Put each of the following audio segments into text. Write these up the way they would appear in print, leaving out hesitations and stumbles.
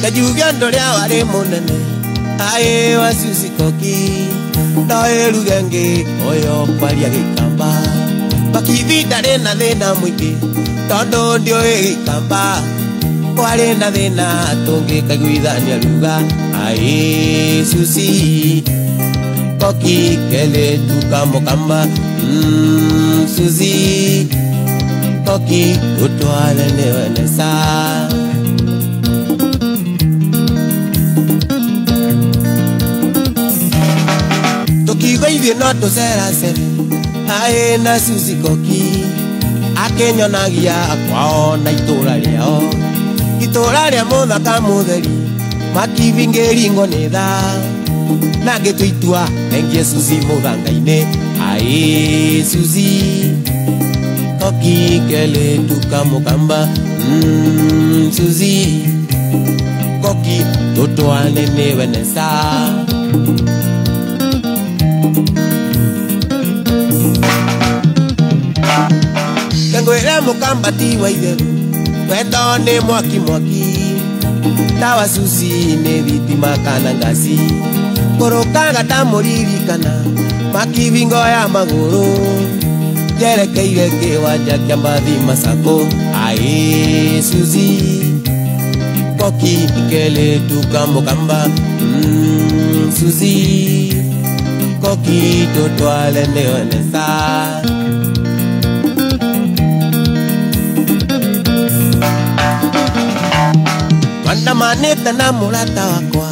Kajuge ndoria wari munene ae wa Suzy Koki no eruge ngi oyo kwaria gikamba Makithi ndarĩ na thĩna mũingĩ tondũ ndiũĩ gĩkamba kwarĩ na thĩna tũngĩkaiguithania ruga ae Suzy Koki keletu kamukamba Suzy Koki utwale niwe nesa. Tukiuga ithuĩ no tũceracere aĩ na Suzy Koki akĩnyonagia kwao na itũra rĩao itũra rĩa mũthaka mũtheri Makithi ngĩringwo nĩ tha na ngĩtua itua thengie Suzy mũthanga-inĩ aĩ Suzy Koki keletu kamukamba Suzy Koki tũtwane nĩwe nesa. Ngwĩre mũkamba ti wa itherũ wendo nĩ mwaki mwaki tawa Suzy nĩ thitima kana ngasi kũrũkaga ta mũririkana Makithi ngoya magũrũ njerekeire kĩwanja kĩa mbathi Masako aĩ Suzy Koki keletu kamukamba Suzy Koki tũtwale nĩwe nesa. Twandamanĩte na mũrata wakwa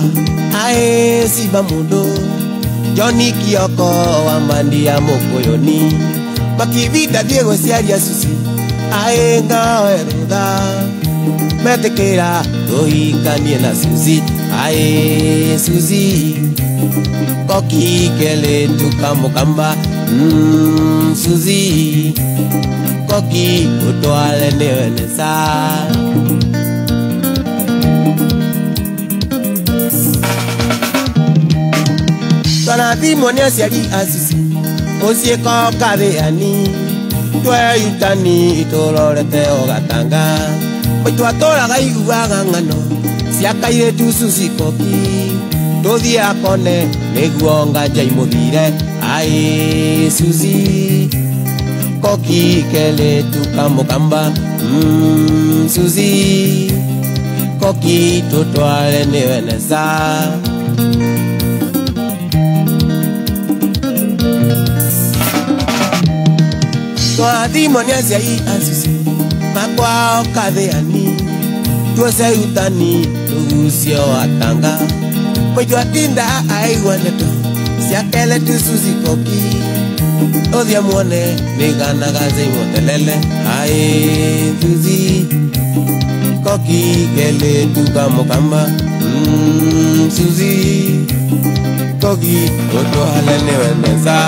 aĩ Simba mũndũ Johnny Kioko wa mandi ya mũkũyũni Makithi ndathiĩ gũciaria Suzy aĩ ngaoe rũtha metĩkĩra tũhikanie na Suzy aĩ Suzy Koki keletu kamukamba Suzy Koki ũtwale nĩwe nesa. Twanathimwo nĩ aciari a Suzy mũciĩ kwao Kathĩani tweyutani tũrorete o gatanga maitũ atũraga iguaga ng'ano cia kairĩtu Suzy Koki tũthiĩ akone nĩguo nganja imũthire aĩ Suzy Koki keletu kamukamba Suzy Koki tũtware nĩwe nesa. Twathimwo nĩ aciari a Suzy makwao Kathĩani tuoce utani tũgucie o atanga maitũ atinda aigua ndeto cia keletu Suzy Koki ũthiĩ muone nĩ ganaga mũtelele aĩ Suzy Koki keletu kamukamba Suzy Koki ũtwale nĩwe nesa.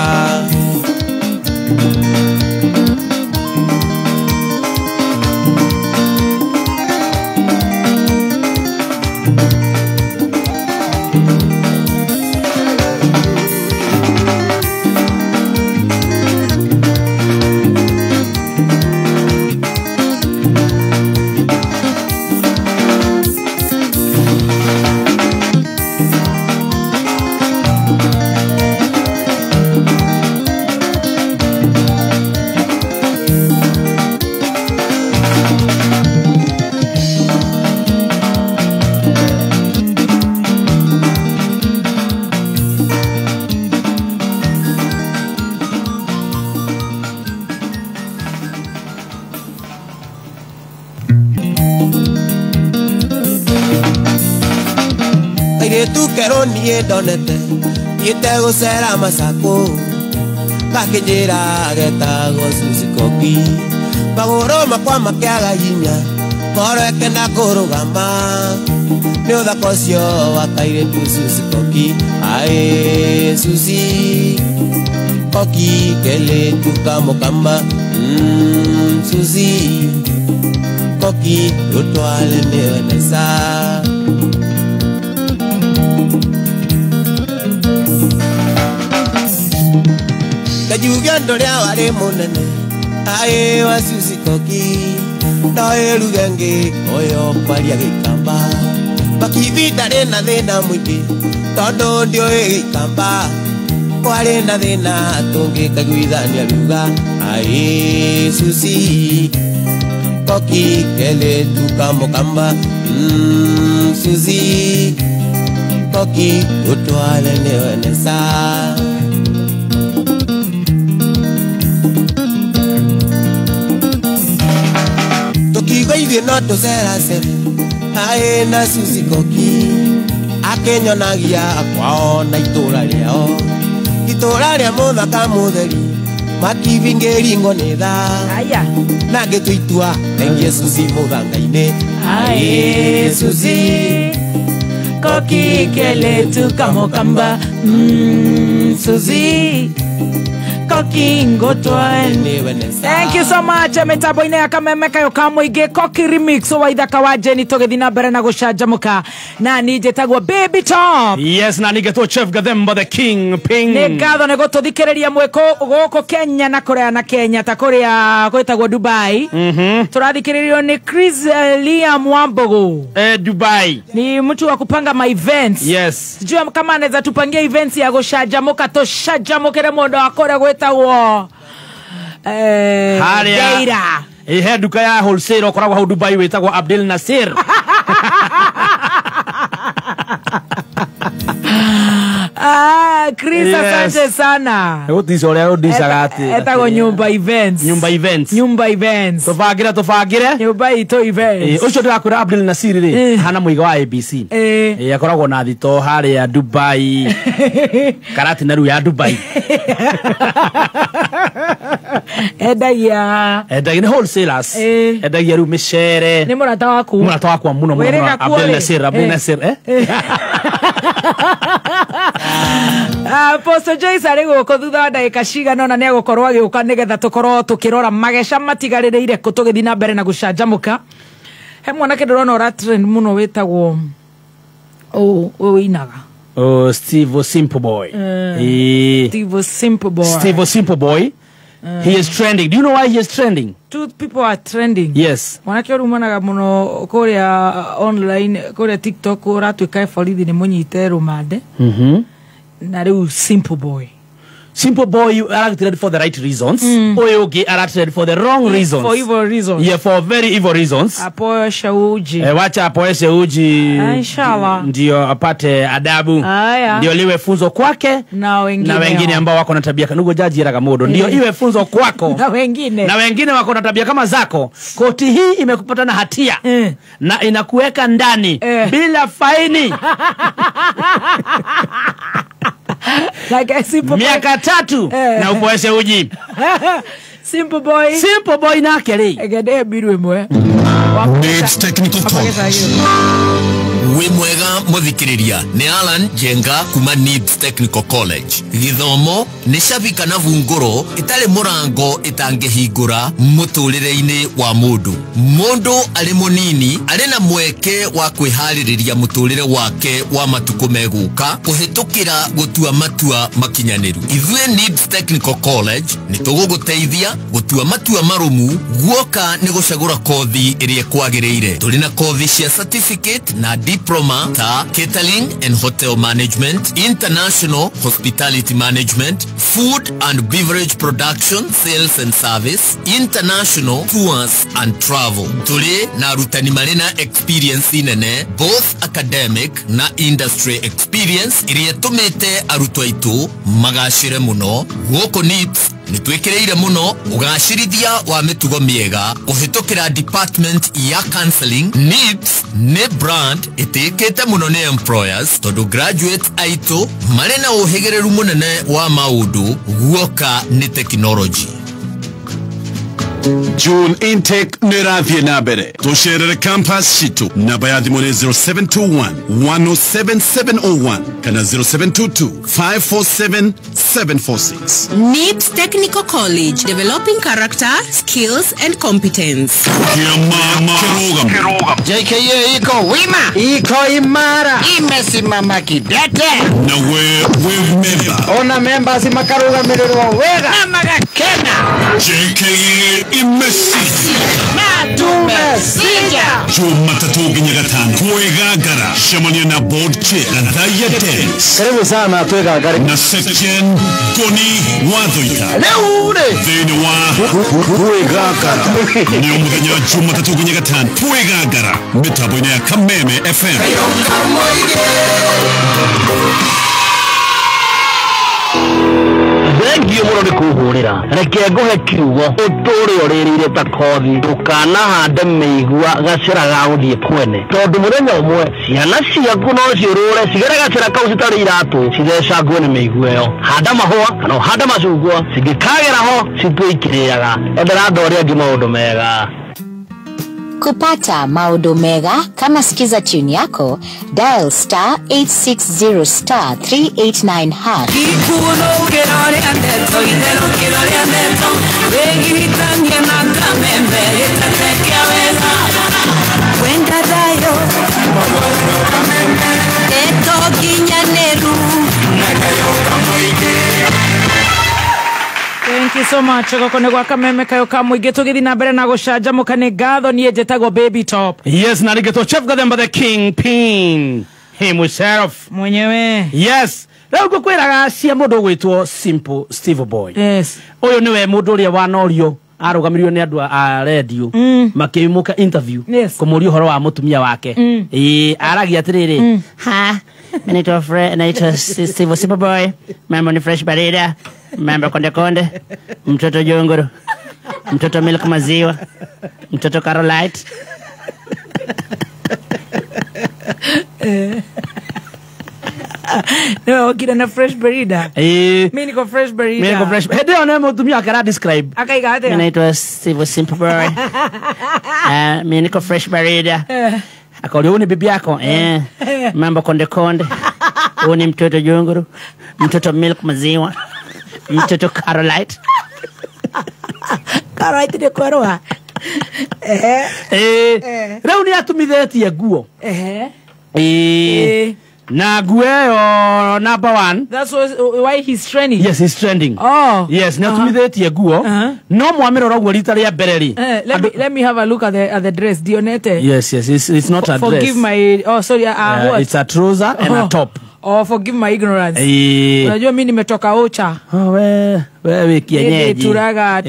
Kairĩtu kerũ niĩ ndonete thiĩte gũcera Masako gakĩnjĩra getagwo Suzy Koki magũrũ makwa makĩaga hinya ngoro ĩkĩenda kũrũgama nĩ ũthaka ũcio wa kairĩtu Suzy Koki aĩ Suzy Koki keletu kamukamba Suzy Koki ũtwale nĩwe nesa. Kajuge ndoria warĩ mũnene aĩ wa Suzy Koki Ndoĩ ruga ĩngĩ oyo kwaria gĩkamba. Makibi ndarĩ na thĩna mũingĩ tondũ ndiũĩ gĩkamba. Kwarĩ na thĩna tũngĩkaiguithania ruga. Aĩ Susi koki kele tukamukamba. Susi koki utwale newe nesa. Tukiuga ithuĩ no tũceracere aĩ na Susi koki. Akenyonagia kwao na itũra rĩao. Itũra rĩa mũthaka mũtheri makibingĩringwo nĩ tha. Na ngĩtua itua ndengie Susi mũthanga-inĩ. Aĩ Susi koki kele tukamukamba. Susi koki ngotwa. Thank you so much. Mitambo-inĩ ya kameme kayo ka mũingĩ Koki Remix wa ithaka wa Jeni tũgĩthiĩ na mbere na gũcanjamũka. Na niĩ njĩtagwo Baby Top. Yes, na nĩngetwo Chef Gathemba the King Ping. Nĩ ngatho nĩ gũtũthikĩrĩria mwĩkũ gũkũ Kenya na kũrĩa na Kenya ta kũrĩa gwĩtagwo Dubai. Tũrathikĩrĩrio nĩ Chris Liam Wambogo. Dubai. Ni mtu wa kupanga ma events. Yes. Sijui kama anaweza tupangia events ya gũcanjamũka tũcanjamũkĩre mũndũ wa kũrĩa gwĩtagwo Deira. He duka ya wholesale okoragwo hau Dubai wĩtagwo Abdel Nasir. Chris, asante sana. Gũtica ũrĩa ũndicaga atĩ. Etagwo Nyumba Events. Nyumba Events. Nyumba Events. Tũbangĩre tũbangĩre. Nyumba itũ events. Ũcio ndĩrakwĩra Abdel Nasir rĩ, hana mũiga wa ABC. Akoragwo na thito harĩa Dubai. Karati na rĩu ya Dubai. Endagia. Endagia nĩ wholesalers. Endagia rĩu mĩcere. Nĩ mũrata waku. Mũrata wakwa mũno mũno Abdel Nasir, Abdel Nasir, Apostle Joyce arĩ gũkũ thutha wa ndagĩka cigana ũna nĩ egũkorwo agĩũka nĩgetha tũkorwo tũkĩrora mageca matigarĩrĩire kũ tũgĩthiĩ na mbere na gũcanjamũka. He mwanake ndĩrona ũra trend mũno wĩtagwo ũyũ ũinaga. Oh, Steve Simple Boy. Steve Simple Boy. Steve Simple Boy. He is trending. Do you know why he is trending? Two people are trending. Yes. Mwanake ũrumanaga mũno kũrĩa online, kũrĩa TikTok ũratuĩka borithi nĩ mũnyite rũmande. Na rĩu Simple Boy. Simple Boy are trend for the right reasons. Ũyũ ũngĩ ara trend for the wrong reasons. For evil reasons. Yeah, for very evil reasons. Apoeshe uji. Wacha apoeshe uji. Inshallah. Ndio apate adabu. Aya. Ndio liwe funzo kwake na wengine. Na wengine ambao wako na tabia kanugo jaji eraga mũndũ. Ndio iwe funzo kwako. Na wengine. Na wengine wako na tabia kama zako. Koti hii imekupata na hatia. Na inakuweka ndani bila faini. Like a simple miaka 3 na upoeshe uji. Simple Boy. Simple Boy nake rĩ. Egede biru ĩmwe. Babes Technical College. Wĩ mwega mũthikĩrĩria nĩ Alan Jenga kuma Nibs Technical College. Gĩthomo nĩ cabi kana bungũro ĩtarĩ mũrango ĩtangĩhingũra mũtũrĩre-inĩ wa mũndũ. Mũndũ arĩ mũnini arĩ na mweke wa kwĩharĩrĩria mũtũrĩre wake wa matukũ megũka kũhĩtũkĩra gũtua matua makinyanĩru. Ithuĩ Nibs Technical College nĩ tũgũgũteithia gũtua matua marũmu guoka nĩ gũcagũra kothi ĩrĩa ĩkwagĩrĩire. Tũrĩ na kothi cia certificate na diploma ta catering and hotel management, international hospitality management, food and beverage production, sales and service, international tours and travel. Tũrĩ na arutani marĩ na experience nene, both academic na industry experience ĩrĩa ĩtũmĩte arutwo aitũ magacĩre mũno. Gũkũ NIBS nĩ twĩkĩrĩire mũno ũgacĩrithia wa mĩtugo mĩega kũhĩtũkĩra department ya counseling. NIBS nĩ brand ĩtĩkĩte mũno nĩ employers tondũ graduate aitũ marĩ na ũhĩgĩrĩru mũnene wa maũndũ guoka nĩ technology. June intake nĩ ĩrathiĩ na mbere. Tũcerere campus citũ. Namba ya thimũ nĩ 0721 107701 kana 0722 547 746. NIBS Technical College, developing character, skills and competence. Kĩama Kĩrũgamo. JKA iko wima, iko imara, imesimama kidete. Na we we member. Ona members makarugamirĩrwo wega na magakena. JKA imesija. Na tumesija. Jumatatu nginya gatano kwĩgangara cemania na board chair Gathaiya Dennis. Karibu sana twĩgangare. Na section Goni Wathoita. Rĩu rĩ thĩinĩ wa kwĩgangara. Nĩ mũthenya wa Jumatatu nginya gatano kwĩgangara mĩtambo-inĩ ya Kameme FM. Thengio mũno nĩ kũhũrĩra reke ngũhe kiugo ũtũre ũrĩrĩire ta kothi ndũkanahande mĩigua gacĩra ga gũthiĩ kwene tondũ mũthenya ũmwe ciana ciaku no ciũrũre cigere gacĩra kau citarĩ iratũ cithecangwo nĩ mĩigua ĩyo. Handa mahũa kana ũhande macungwa cingĩkagera ho citue ikĩrĩaga. Endera andũ arĩa angĩ maũndũ mega. Kupata maodo mega kama sikiza tune yako, dial star 860 star 389 hash. Thank you so much. Goko nĩ gwa Kameme kayo ka mũingĩ tũgĩthiĩ na mbere na gũcanjamũka nĩ ngatho niĩ njĩtagwo Baby Top. Yes, na rĩngĩ Chef Gathemba the King Pin himself mwenyewe. Yes, rĩu ngũkwĩraga cia mũndũ ũgwĩtwo Simple Steve Boy. Yes. Ũyũ nĩwe mũndũ ũrĩa wanorio arũgamirio nĩ andũ a radio makĩmũka interview kũmũria ũhoro wa mũtumia wake. Ĩĩ aragia atĩrĩrĩ, ha, naitwa Fred, naitwa Steve Simple Boy, mambo ni fresh barida, mambo konde konde, mtoto jongoro, mtoto milk maziwa, mtoto Carolite. No, okira na fresh barida. Mimi niko fresh barida. Mimi niko fresh. Hede ona mutumia akara describe. Akaiga atia. Mimi naitwa Steve Simple Boy. Mimi niko fresh barida. Akaulio huyu ni bibi yako? Mambo konde konde. Huyu ni mtoto jongoro, mtoto milk maziwa, mtoto Carolite. Carolite ni kwarwa. Rĩu nĩ atumithetie nguo. Na nguo ĩyo number 1. That's why he's trending. Yes, he's trending. Oh. Yes, nĩ atumithetie nguo. No mwamĩrora ũguo rita rĩa mbere rĩ. Let me have a look at the dress. Dionete. Yes, yes, it's not a dress. Forgive my, oh sorry, what? It's a trouser and a top. Oh, forgive my ignorance. Unajua mimi nimetoka Ocha. Oh, wewe kienyeji. Turaga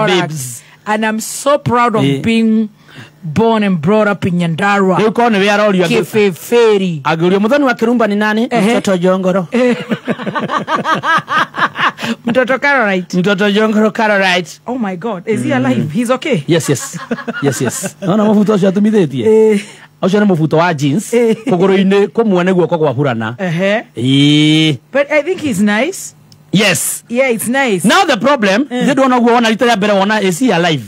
babes. And I'm so proud of being born and brought up in Nyandarua. Rĩu korwo nĩwe arorio Kifeferi. Angĩũrio mũthoni wa Kĩrumba ni nani? Mtoto jongoro. Mtoto Carolite. Mtoto jongoro Carolite. Oh my God, is he alive? He's okay. Yes, yes. Yes, yes. Naona mũbuto ũcio atumithĩtie. Ũcio nĩ mũbuto wa jeans. Kũgũrũ-inĩ kũmwe nĩguo kũgwahurana. But I think he's nice. Yes. Yeah, it's nice. Now the problem, they don't know wona rita rĩa mbere wona is he alive?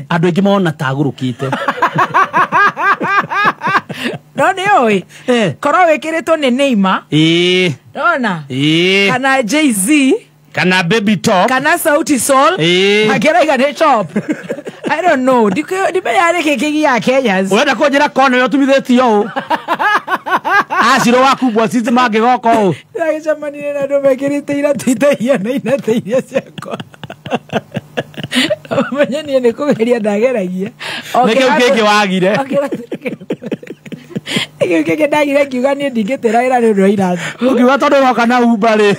Andũ aingĩ mona tagũrũkĩte. No nĩ ũĩ. Korwo wĩkĩrĩtwo nĩ Neymar. Nona. Kana Jay-Z. Kana Baby Top. Kana Sauti Sol. Akĩraiga nĩ chop. I don't know. Ndimenya nĩ kĩ kĩgiaga Kenyans. Ũrenda kũnjĩra korwo nĩwe ũtumithĩtio ũũ? Acirwo waku mbwa cici mangĩgoka ũũ. Ndagĩcemanirie na andũ mekĩrĩte iratũ itahianaine ta iria ciakwa. Ũmenye niĩ nĩ kũgeria ndageragia. Nĩ kĩu kĩngĩ wagire. Nĩ kĩu kĩngĩ ndagire ngiuga niĩ ndingĩtĩra wĩra nĩ ũndũ wa iratũ. Ũngiuga tondũ ũroka na Uber rĩ.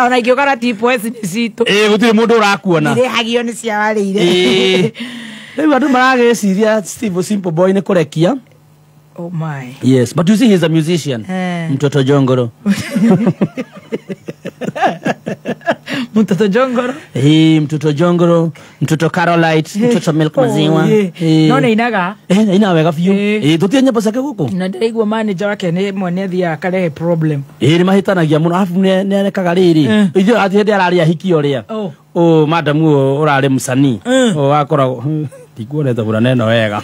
Ona ingĩũka na tipweci nĩ citũ. Gũtirĩ mũndũ ũrakuona. Irĩhagio nĩ cia warĩire. Rĩu andũ maragĩciria Steve Simple Boy nĩ kũrekia. Oh my. Yes, but you see he's a musician. Mtoto jongoro. Mtoto jongoro. Mtoto jongoro, mtoto Carolite, mtoto milk maziwa. No nĩ inaga. Ina wega biũ. Tũtirĩ nyĩmbo ciake gũkũ. Na ndĩraigua manager wake nĩ mwene athiaga akarehe problem. Nĩ mahĩtanagia mũno arabu nĩ arekaga rĩrĩ. Ithuĩ atĩ hĩndĩ ararĩ ahiki ũrĩa. Oh, madam ũyũ ũrarĩ mũcanii. Wakoragwo ndikuonete burana ĩno wega.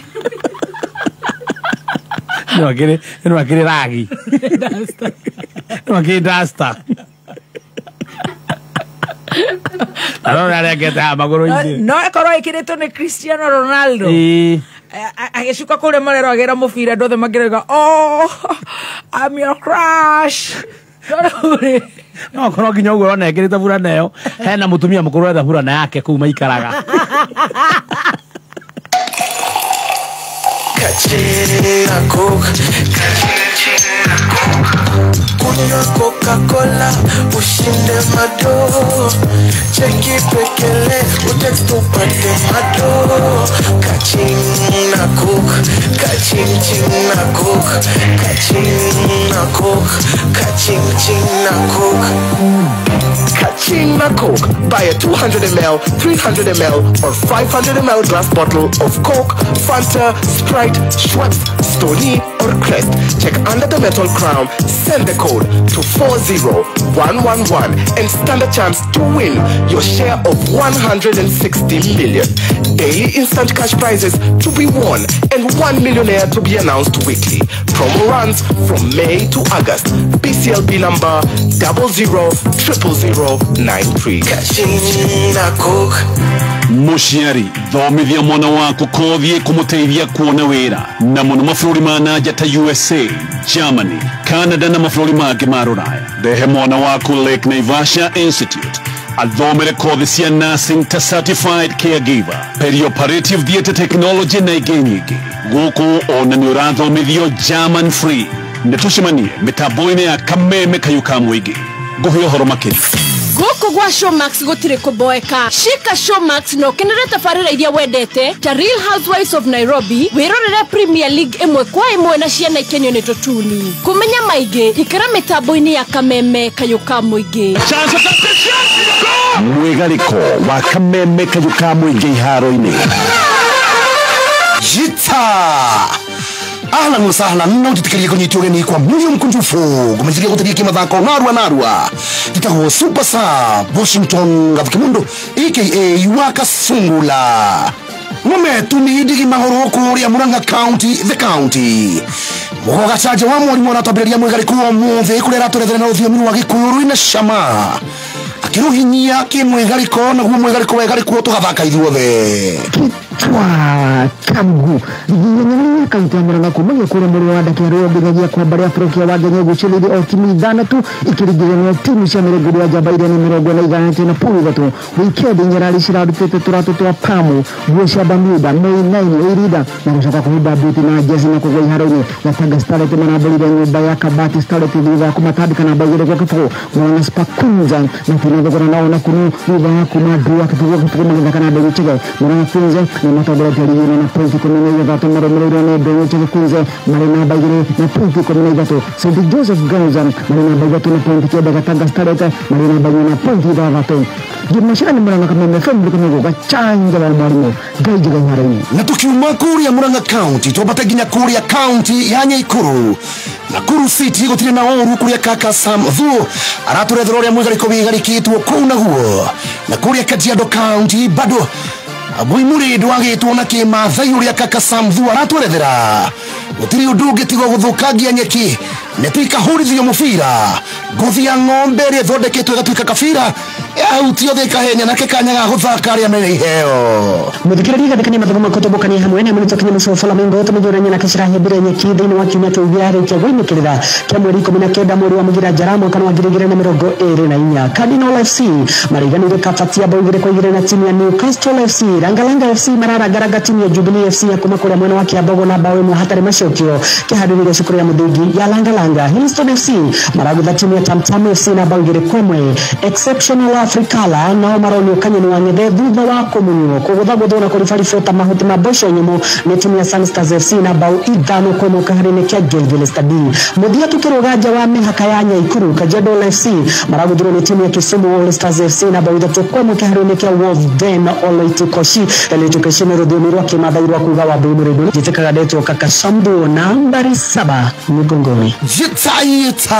No akĩrĩ ragi. No akĩrĩ duster. Arora arekete haha magũrũ-inĩ. No ĩkorwo ĩkĩrĩtwo nĩ Cristiano Ronaldo. Agĩcuka kũrĩa marero agĩra mũbira andũ othe makĩrauga, "Oh, I'm your crush." No korwo nginya ũguo ũrona ekĩrĩte burana ĩyo hena mũtumia mũkũrũ etha burana yake kũu maikaraga. Kunywa Coca-Cola, ushinde mado. Cheki pekele, utext upate mado. Kaching na coke, kaching ching na coke, kaching na coke, kaching ching na coke. Kaching na Coke. Buy a 200 ml, 300 ml or 500 ml glass bottle of Coke, Fanta, Sprite, Schweppes, Stoney or Crest. Check under the metal crown, send the code to 40111 and stand a chance to win your share of 160 million. Daily instant cash prizes to be won and 1 millionaire to be announced weekly. Promo runs from May to August. BCLB number 00000093. Kaching na Coke. Mũciari thomithia mwana waku kothi kũmũteithia kuona wĩra na mũno mabũrũri ma nanja ta USA, Germany, Canada na mabũrũri mangĩ ma rũraya. Rehe mwana waku Lake Naivasha Institute athomere kothi cia nursing ta certified caregiver, perioperative theatre technology na ingĩ nyingĩ. Gũkũ ona nĩ ũrathomithio German free. Nĩ tũcemanie mĩtambo-inĩ ya Kameme Kayũ ka Mũingĩ. Ngũhe ũhoro makĩria. Gũkũ gwa Showmax gũtirĩ kũboeka. Shika Showmax na ũkenere tabarĩra iria wendete ta Real Housewives of Nairobi, wĩrorere Premier League ĩmwe kwa ĩmwe na ciana ikenio nĩ tũtuni. Kũmenya maingĩ, ikara mĩtambo-inĩ ya Kameme Kayũ ka Mũingĩ. Mwĩgarĩko wa Kameme Kayũ ka Mũingĩ iharo-inĩ. Jita ahlan wa sahlan no tutikirie kunyitwo geni kwa moyo mkunjufu kumezikia gutirie kimathako narua narua gitagwo Super Sub Washington Gathikimundu aka Waka Sungula ng'ome ni ndigi mahoro kuria Murang'a County the county mugo gacanja wa mwarimu aratwambĩrĩria mwĩgarĩku wa ũmũthĩ kũrĩa aratũrethera na rũthiomi rwa Gĩkũyũ rwĩna cama akĩrũhinyia kĩmwĩgarĩko naguo mwĩgarĩko wegarĩkwo tũgathaka ithuothe. Kichwa changu nginyanyaria kaunti ya Murang'a kumagia kũrĩa mũrĩ wa ndakĩarĩ nginyagia kwamba rĩa Afrokia wa Kenya gucĩrĩire o timu ithano tu ikĩringithania timu cia mĩrongo ya njamba iria nĩ 45.3. Wikendi nyarari cirarutĩte tũratũ twa Pamu, nguo cia Bermuda, May 9 Irida na gũcoka kũhumba buti na jezi na kũgwa iharo-inĩ. Gatanga Starlet marambũrire nyũmba ya Kabati Starlet thutha wa kũmatandĩka namba 2-0. Murang'a Spark Queens na Thogora nao na kunu thutha wa kuma draw 0-0 magĩthaka na Ndũng'ũ Chege. Murang'a Queens nĩ matongoretie rigi ĩno na pointi 13 marũmĩrĩirwo nĩ Ndũng'ũ Chege Queens marĩ namba 2 na pointi 13. St Joseph Girls marĩ namba 3 na pointi 9. Gatanga Starlet marĩ namba 4 na pointi 6. Gimashirani Murang'a Kameme FM Kamego gachanja wa mwarimu Ngai njiga iharo-inĩ. Na tukiuma kuria Murang'a County twambate nginya kuria county ya Nyaikuru Nakuru City gũtirĩ na ũru kuria kaka Sam Thuo aratũrethera ũrĩa mwĩgarĩko wĩgarĩkĩtwo kũu naguo. Na kuria Kajiado County bado Mũimũrĩ ndwagĩtwo na kĩmathai ũrĩa kaka Sam Thuo aratũrethera gũtirĩ ũndũ ũngĩ tiga gũthũkangia nyeki neti ikahũrithio mũbira ngothi ya ng'ombe ĩrĩa ĩthondeketwo ĩgatuĩka kabira yahutio thĩ ĩkahenya nake kanya ga gũthaka arĩa mena iheo. Mũthikĩrĩria gathĩkania mathomo makũtũmbũkania hamwe na mũnito kinya mũciĩ wa Flamingo tũmĩthurania na kĩcirahĩmbĩria nyeki thĩinĩ wa kiumia kĩu gĩarĩkia gũinĩkĩrĩra kĩa mweri 19 mweri wa mũgira njara mwaka wa 2024. Cardinal FC maraiganĩire Kabatia bao 2-2 na timu ya Newcastle FC. Langalanga FC mararangaranga timu ya Jubilee FC ya kuma kũrĩa mwena wa Kiambogo na bao 1 hatarĩ macokio kĩhandĩrĩire cukuru ya mũthingi ya Langalanga. Hillstone FC maragũtha timu ya Tamtam FC na bao 2-1. Exceptional Africala nao maronio kanyoni wa ng'ethe thutha wa kũmunywo kũgũthagũthwo na kũribaribwo ta mahuti ma mboco nyũmũ nĩ timu ya Sunstars FC na bao 5-1 kĩharo-inĩ kĩa Gilgil Stadi. Mũthia tũkĩrũga nja wa mĩhaka ya Nyaikuru, Kajiado FC maragũthirwo nĩ timu ya Kisumu All Stars FC na bao 3-1 kĩharo-inĩ kĩa Wolfden Oloitikoshi. Oloitikoshi nĩ rũthiomi rwa kĩmathai rwa kuga wa Mbũi Mũrĩndũ. Njĩtĩkaga ndetwo Kaka Sambu nambari 7 mgongoni. Jitaita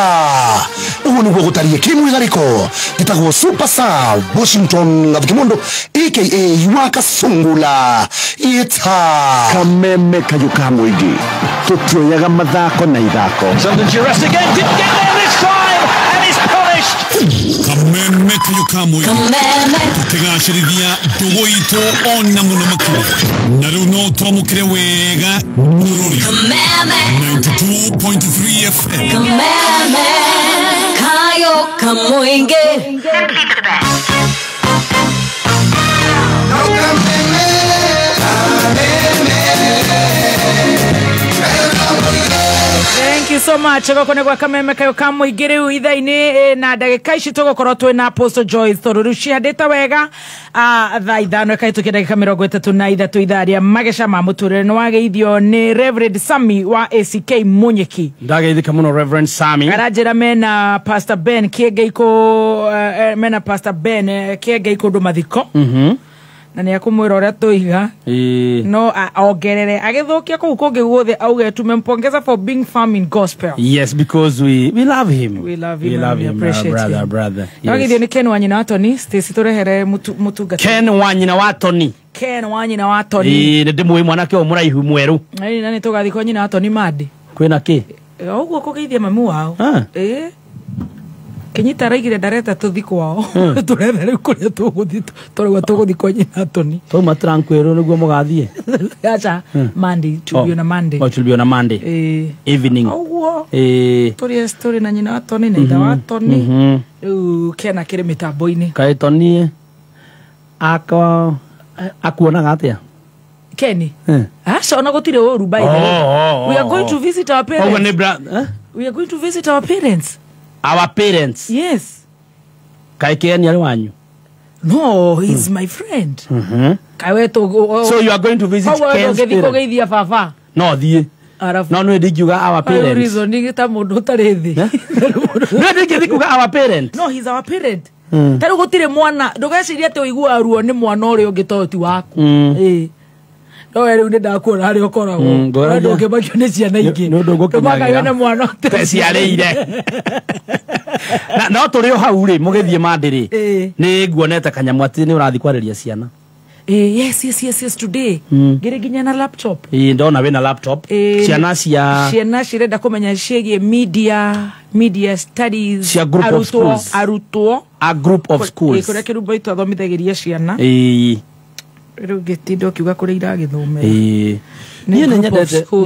ũguo nĩguo gũtariĩ kĩmwĩgarĩko gĩtagwo Super Sub Washington Gathikimundu aka Waka Sungula ita Kameme Kayũ ka Mũingĩ tũtioyaga mathako na ithako. Under duress again, didn't get there this time and is punished. Kameme kayo kamwe tukigacirithia ndugu itu ona muno makiria na riu no twamukire wega mururi 92.3 FM. Kameme kayo kamuinge. Thank you so much. Goko nĩ gwa kameme kayo ka mũingĩ rĩu ithaa-inĩ na ndagĩka ici tũgũkorwo twĩ na Apostle Joyce tondũ rĩu cihandĩte wega thaa 5 ĩkahĩtũkia ndagĩka 33 ithaa rĩa mageca ma mũtũrĩre. Nĩ wageithio nĩ Reverend Sami wa ACK Munyiki. Ndageithĩka mũno Reverend Sami. Aranjĩra mena Pastor Ben Kĩengei mena Pastor Ben Kĩengei kũndũ mathiko. Na nĩ akumwĩra ũrĩa tũiga no ongerere agĩthũkia kũu kũngĩ guothe auge tumempongeza for being firm in gospel. Yes, because we love him. We love him. We love him, brother, brother. Yes. Nĩ Ken Wanyina wa Tony Stacy tũrehere mũtungata. Ken Wanyina wa Tony. Ken Wanyina wa Tony. Nĩ ndĩmũĩ mwanake ũyũ mũraihu mwerũ. Na nĩ tũgathiĩ kwa nyina wa Tony Madi. Kwĩna kĩ? Ũguo kũgeithia mamu wao. Kenyita araigire ndareta tũthi kwao. Tũretha rĩu kũrĩa tũgũthiĩ tũrauga tũgũthiĩ kwa nyina Tony. Twauma Tranquil nĩguo mũgathiĩ. Acha Monday, to na Monday. Oh, to be on a Monday. Evening. Ũguo. Tũrĩ story na nyina wa Tony na ithe wa Tony. Rĩu Ken akĩrĩ mĩtambo-inĩ. Kaĩ Tony akwa akuonaga atĩa? Kenny. Aca ona gũtirĩ ũru by the way. We are going to visit our parents. We are going to visit our parents. Our parents. Yes. Kai Ken yari wanyu? No, he's my friend. So you are going to visit Ken's parents? Baba. No, thiĩ. No, no, ndingiuga our parents. Reason ta mũndũ ũtarĩ thĩ. No, ndingĩthiĩ kuga our parents. No, he's our parent. Ta rĩu gũtirĩ mwana, ndũgecirie atĩ ũiguaga ruo nĩ mwana ũrĩa ũngĩ tondũ ti waku. No rĩu nĩ ndakuona harĩa ũkoragwo. Ndũngĩmakio nĩ ciana ingĩ. Nĩ ũndũ ngũkinyagĩra. Nĩ mwana ũteciarĩire. Na no tũrĩ o hau rĩ mũgĩthiĩ Monday rĩ nĩ nguonete kanyamũ atĩ nĩ ũrathiĩ kwarĩria ciana. Yes, yes, yes, yes, today. Ngĩrĩ nginya na laptop. Ndona wĩna laptop. Ciana cia ciana cirenda kũmenya ciĩgiĩ media studies. Cia group of schools. Arutwo. A group of schools. Kũrĩa kĩrumba itũ athomithagĩria ciana. Rĩu ngĩtinda ũkiuga kũrĩa iragĩthomera. Niĩ nĩ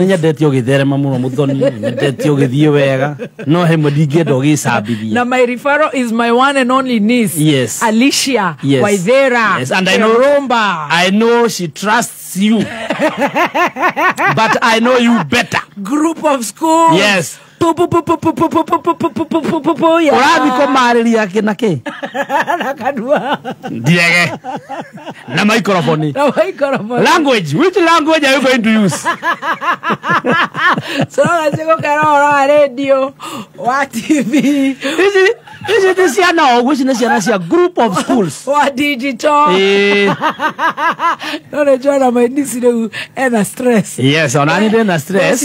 nyendete ũgĩtherema mũno mũthoni, nyendete ũgĩthiĩ wega, no hemwe ndingĩenda ũgĩcambithia. Na my referral is my one and only niece. Yes. Alicia. Yes. Waithera. Yes. And I know, Romba. I know she trusts you. But I know you better. Group of schools. Yes. Ũrathiĩ kũmarĩria kĩ na kĩ? Na kanua. Ndiege. Na microphone. Na microphone. Language. Which language are you going to use? So gũkera ũhoro wa radio, wa TV. Ici ti ciana ũguo, ici nĩ ciana cia group of schools. Wa digital. No nĩ njona my niece rĩu ena stress. Yes, ona niĩ ndĩna stress.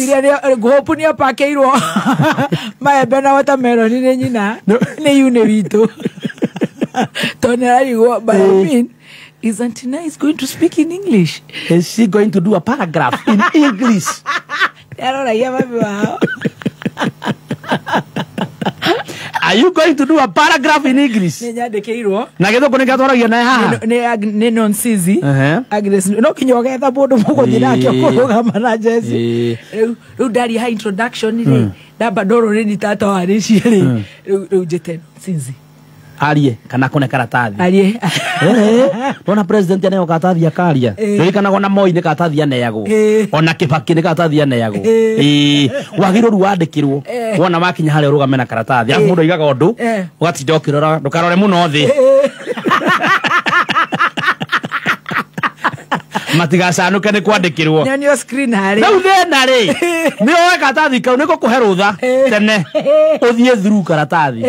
Ngũhopu nĩ apakĩirwo maembe na watermelon nĩ nyina nĩ yune witũ. Tondũ nĩ ararigwo, but I mean, is Auntie Nice going to speak in English? Is she going to do a paragraph in English? Aroragia mami wao. Are you going to do a paragraph in English? Nĩ nyandĩkĩirwo. Na gĩthũngũ nĩ gatwaragia naye haha? Nĩ nonsizi. Agnes, no kinya ũgetha mũndũ mũgũthiĩ nake ũkũrũgama na Jesse. Rĩu ndaria ha introduction rĩ, ndamba ndorwo nĩ tata wa rĩciĩ rĩ, rĩu njĩte nonsizi. Arie kana kone karatathi. Arie. Ona president aneo karatathi akaria. Ririkanaga ona Moi nĩ karatathi aneagwo. Ona Kibaki nĩ karatathi aneagwo. Wagĩrĩirwo rĩu wandĩkĩrwo. Wona wakinya harĩa ũrũgame na karatathi. Arabu mũndũ oigaga ũndũ, ũgatinda ũkĩrora, ndũkarore mũno thĩ. Matigacanũke nĩ kwandĩkĩrwo. Nyonio screen harĩ. Rĩu thĩna rĩ, nĩ woe karatathi kau nĩ ngũkũhe rũtha tene ũthiĩ through karatathi.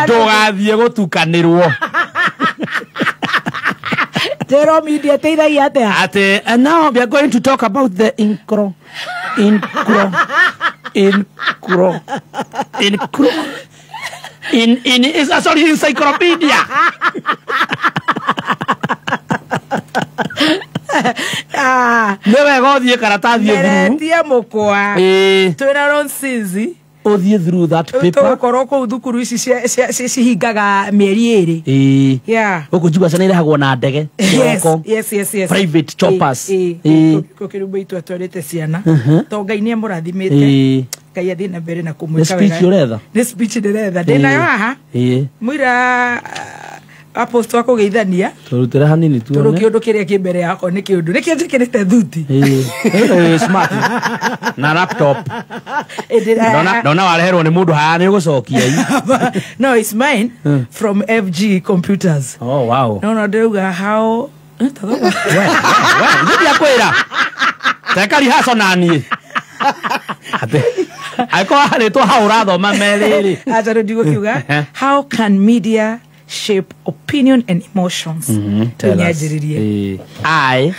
Ndũgathiĩ gũtukanĩrwo. Zero media teithagia atĩa? Atĩ, and now we are going to talk about the incro in in is sorry encyclopedia. Nĩ wega ũthiĩ karatathi through. Meretie mũkwa. Twĩna Ronsizi. Ũthiĩ through that paper. Tũgũkorwo kũu thukuru ici cihingaga mĩeri 2. Ĩĩ. Yeah. Gũkũ njigua ciana irehagwo na ndege. Yes. Private choppers. Ĩĩ. Kũkĩrumba itu atwarĩte ciana. To Ngai nĩ amũrathimĩte. Ngai athiĩ na mbere na kũmwĩka wega. Nĩ speech ũretha? Nĩ speech ndĩretha. Ndĩnayo haha. Ĩĩ. Mũira apostle akũgeithania. Tũrutĩre hanini tuone. Tũrũ kĩũndũ kĩrĩa kĩ mbere yakwa nĩ kĩũndũ. Nĩkĩo njĩkĩrĩte thuti. Ĩĩ. Smart. Na laptop. Ndona wareherwo nĩ mũndũ haha nĩ ũgũcokia. No, it's mine from FG Computers. Oh, wow. No, ndĩrauga how We, ndiakwĩra. Teka rehearsal na niĩ. Angĩkorwo harĩtwo hau ũrathoma merĩ-rĩ. Acha rĩu ndigũkiuga. How can media shape opinion and emotions? Tell us. I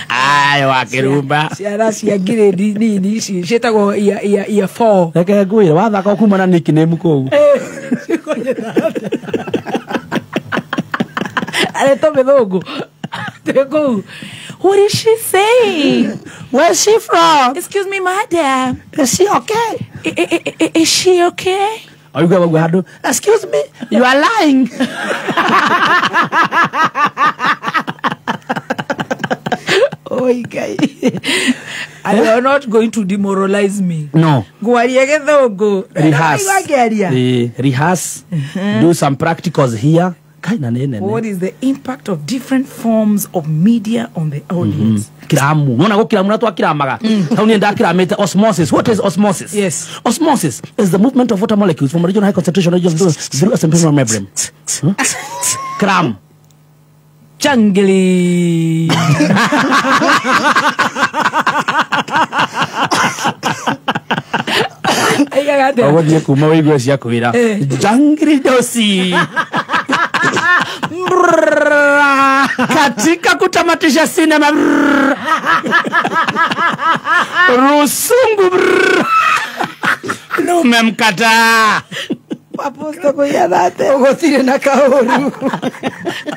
I wakĩrumba ciana cia grade nini ici ciĩtagwo year 4. Reke ngwĩre wathaka kuma na nickname kũu. Aretwo mĩthũngũ. What is she saying? Where's she from? Excuse me, madam. Is she okay? Is she okay? Excuse me, you are lying. Oh, guy. You are not going to demoralize me. No. Rehearse. Rehearse. Do some practicals here. What is the impact of different forms of media on the audience? Kiramu. Nona go kiramu na twakiramaga. Hau ni ndakiramite osmosis. What is osmosis? Yes. Osmosis is the movement of water molecules from a region of high concentration region through a simple membrane. Kram. Jangli. Ũgũthiĩ kuma wĩigue cia kwĩra. Jangli dosi. Katika kutamatisha sinema Rusungu numemkataa. Apostle kũiyathate ũgũtirĩ na kaũru.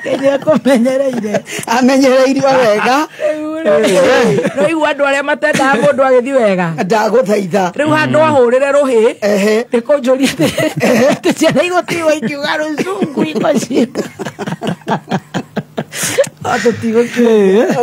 Kenya kũmenyereire. Amenyereirio wega. No igua andũ arĩa matendaga mũndũ agĩthiĩ wega. Ndagũthaitha. Rĩu handũ ahũrĩre rũhĩ nĩ kũnjũria atĩ ciana igũtigwo ikiuga rũcungu iko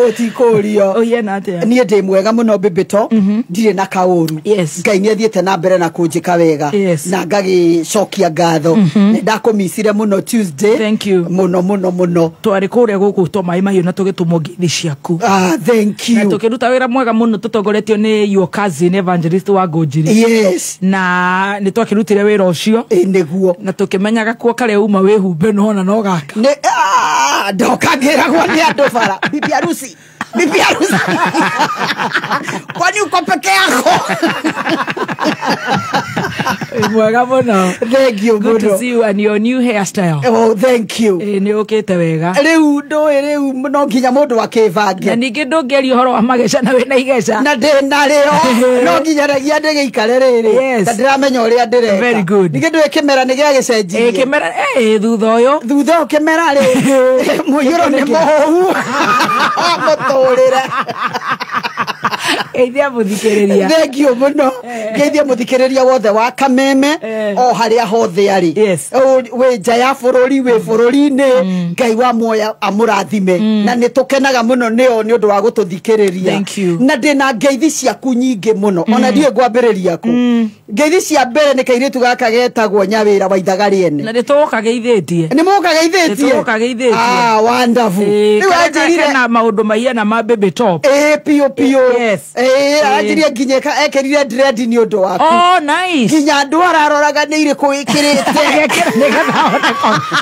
Ũtikũrio. Niĩ ndĩ mwega mũno Mbĩmbĩto, ndirĩ na kaũru. Ngai nĩ athiĩte na mbere na kũnjĩka wega na ngagĩcokia ngatho. Nĩ ndakũmicire mũno Tuesday. Thank you. Mũno mũno mũno. Twarĩ kũrĩa gũkũ twa maĩ mahiũ na tũgĩtũmwo ngeithi ciaku. Ah, thank you. Na tũkĩruta wĩra mwega mũno tũtongoretio nĩ your cousin Evangelist wa Ngũnjiri. Yes. Na nĩ twakĩrutire wĩra ũcio. Nĩguo. Na tũkĩmenyaga kuo karĩa uma wĩhumbe nona no gaka. Nĩ ndokagĩragwo nĩ andũ bara. Bibi harusi. Bibi harusi. Kwani uko peke yako? Mwega mũno. Thank you. Good to see you and your new hairstyle. Oh, thank you. Nĩ ũkĩte wega. Rĩu ndũĩ rĩu no nginya mũndũ akĩbange. Na ningĩ ndũngĩaria ũhoro wa mageca na wĩna igeca. Na ndĩ narĩo. No nginyanagia ndĩgĩikare rĩrĩ. Ta ndĩramenya ũrĩa ndĩreka. Very good. Ningĩ ndũĩ kĩmera nĩ gĩagĩcenjirie. Kĩmera thutha ũyũ. Thutha ũyũ kĩmera rĩ. Mũiyũro nĩ mũhũhu. Mũtũrĩre. Geithia mũthikĩrĩria. Thank you mũno. Geithia mũthikĩrĩria wothe wa Kameme o harĩa hothe arĩ. Wĩ nja ya bũrũri, wĩ bũrũri-inĩ, Ngai wa muoya amũrathime. Na nĩ tũkenaga mũno nĩo nĩ ũndũ wa gũtũthikĩrĩria. Na ndĩna ngeithi ciaku nyingĩ mũno. Ona ndiũĩ ngwambĩrĩria kũ. Ngeithi cia mbere nĩ kairĩtu gaka getagwo Nyawĩra wa Ithaga rĩene. Na nĩ tũgũkageithĩtie. Nĩ mũgũkageithĩtie? Nĩ tũgũkageithĩtie. Ah, wonderful. Rĩu anjĩrire kena maũndũ mahiana ma Baby Top. Piũ piũ. Yes. Anjĩrire nginya ekĩrire dread nĩ ũndũ waku. Oh, nice. Nginya andũ araroraga nĩ irĩkũ wĩkĩrĩte.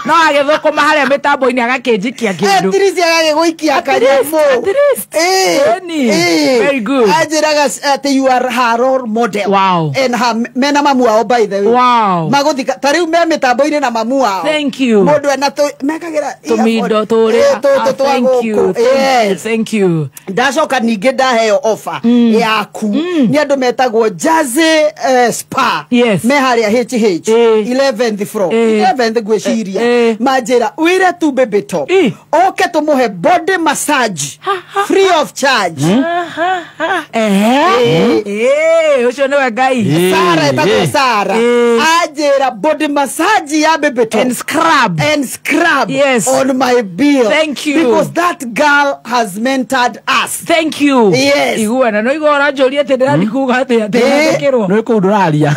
No agĩthũkũma harĩa mĩtambo-inĩ agakĩnjikia kĩndũ. At least agagĩgũikia kanyamũ. At least. Very good. Anjĩraga atĩ you are her role model. Wow. And her mena mamu wao by the way. Wow. Magũthika ta rĩu me mĩtambo-inĩ na mamu wao. Thank you. Mũndũ ena mekagĩra tũmindo tũrĩa. Tũtũ twa Thank you. gũkũ. Yes. Thank you. Ndacoka ningĩ ndaheo offer Yaku nĩ andũ metagwo Jazzy Spa. Yes. Me harĩa HH 11th floor, 11th ngwĩciria, manjĩra wĩre tu Baby Top oke tũmũhe body massage free of charge. Ũcio nĩwe Ngai. Sara, etagwo Sara, anjĩra body massage ya Baby Top and scrub, and scrub. Yes. On my bill. Thank you. Because that girl has mentored us. Thank you. Yes. Iguana no igua ũranjũria atĩ ndĩrathiĩ kuga atĩa ndĩratĩkĩrwo. Nĩ kũu ndũraria.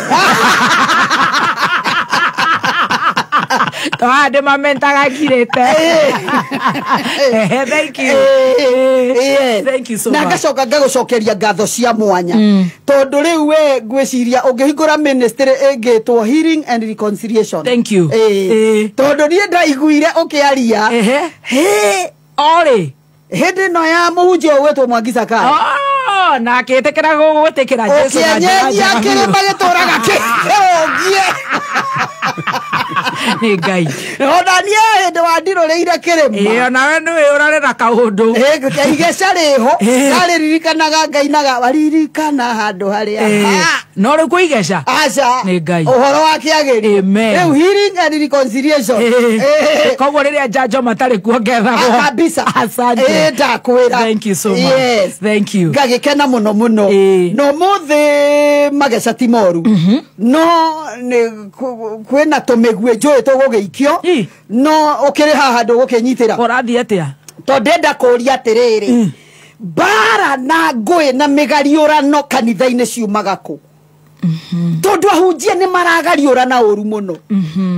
Tondũ ndĩmamentaga ngirĩte. Thank you. Yes. Thank you so na much. Ngacoka ngagũcokeria ngatho cia mwanya tondũ rĩu we ngwĩciria ũngĩhingũra ministry ĩngĩtwo Healing and Reconciliation. Thank you. Tondũ niĩ ndaiguire ũkĩaria orĩ hĩndĩ ĩno ya mũhunjia ũgwĩtwo Mwangi Sakari. Oh, na akĩtĩkĩra gũgwĩtĩkĩra Jesũ na njĩra ũkĩenyenyia njega kĩrĩma biũ. gĩtũraga kĩrũngie. Nĩ Ngai. Ona niĩ hĩndĩ wandirũrĩire kĩrĩma. Ĩĩ, onawe nĩwe ũrarĩ na kaũndũ. Igeca rĩho ndarĩririkanaga ngainaga waririkana handũ harĩa. No rĩu kũigeca aca. Nĩ Ngai. Ũhoro wa kĩagĩrio. Amen. Rĩu healing and reconciliation. Koguo rĩrĩa njanjo matarĩ kuo ngethagwo. Kabisa. Asante. Ndakwĩra. Thank you so much. Yes. Thank you. Ngagĩkena mũno mũno no mũthĩ mageca ti moru no nĩ kwĩna tũmĩguĩ njũĩ tũgũgĩikio no ũkĩrĩ haha ndũgũkĩnyitĩra. Ũrathiĩ atĩa? Tondũ ndenda kũũria atĩrĩrĩ, mbara na ngũĩ na mĩgariũrano kanitha-inĩ ciumaga kũ? Tondũ ahunjia nĩ maragariũrana ũru mũno.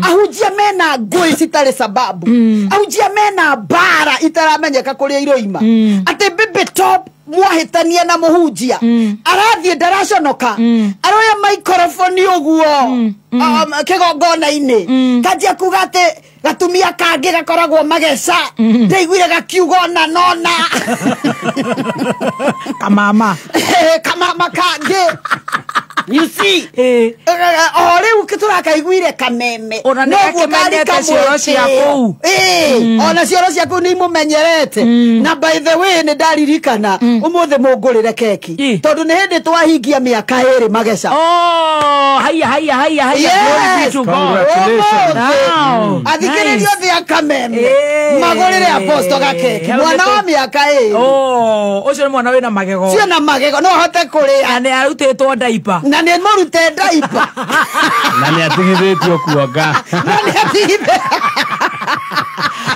Ahunjia mena ngũĩ citarĩ sababu. Ahunjia mena mbara itaramenyeka kũrĩa iroima. Atĩ Baby Top mwahĩtania na mũhunjia arathiĩ ndaraconoka aroya maikoroboni ũguo kĩgongona-inĩ kanjia kuga atĩ gatumia kangĩ gakoragwo mageca ndaiguire gakiuga ona nona kamama kamama kangĩ. You see, o rĩu tũrakaiguire kameme. Ona nĩ Noguo kari gakĩmenyete cioro cia kũu. Ona cioro cia kũu nĩ imũmenyerete. Na by the way nĩ ndaririkana ũmũthĩ mũngũrĩre keki tondũ nĩ hĩndĩ twahingia mĩaka 2 mageca. Oh, haiya haiya haiya haiya. Glory be to God. Congratulations. Athikĩrĩria othe a kameme magũrĩre aposto gakeki mwana wa mĩaka 2. Oh, ũcio nĩ mwana wĩna magego. Cio na magego no ahote kũrĩa. Na nĩ arutĩtwo ndaipa. Na nĩ mũrute ndaipa. Na nĩ atigithĩtio kuonga. Na nĩ atigithĩtio.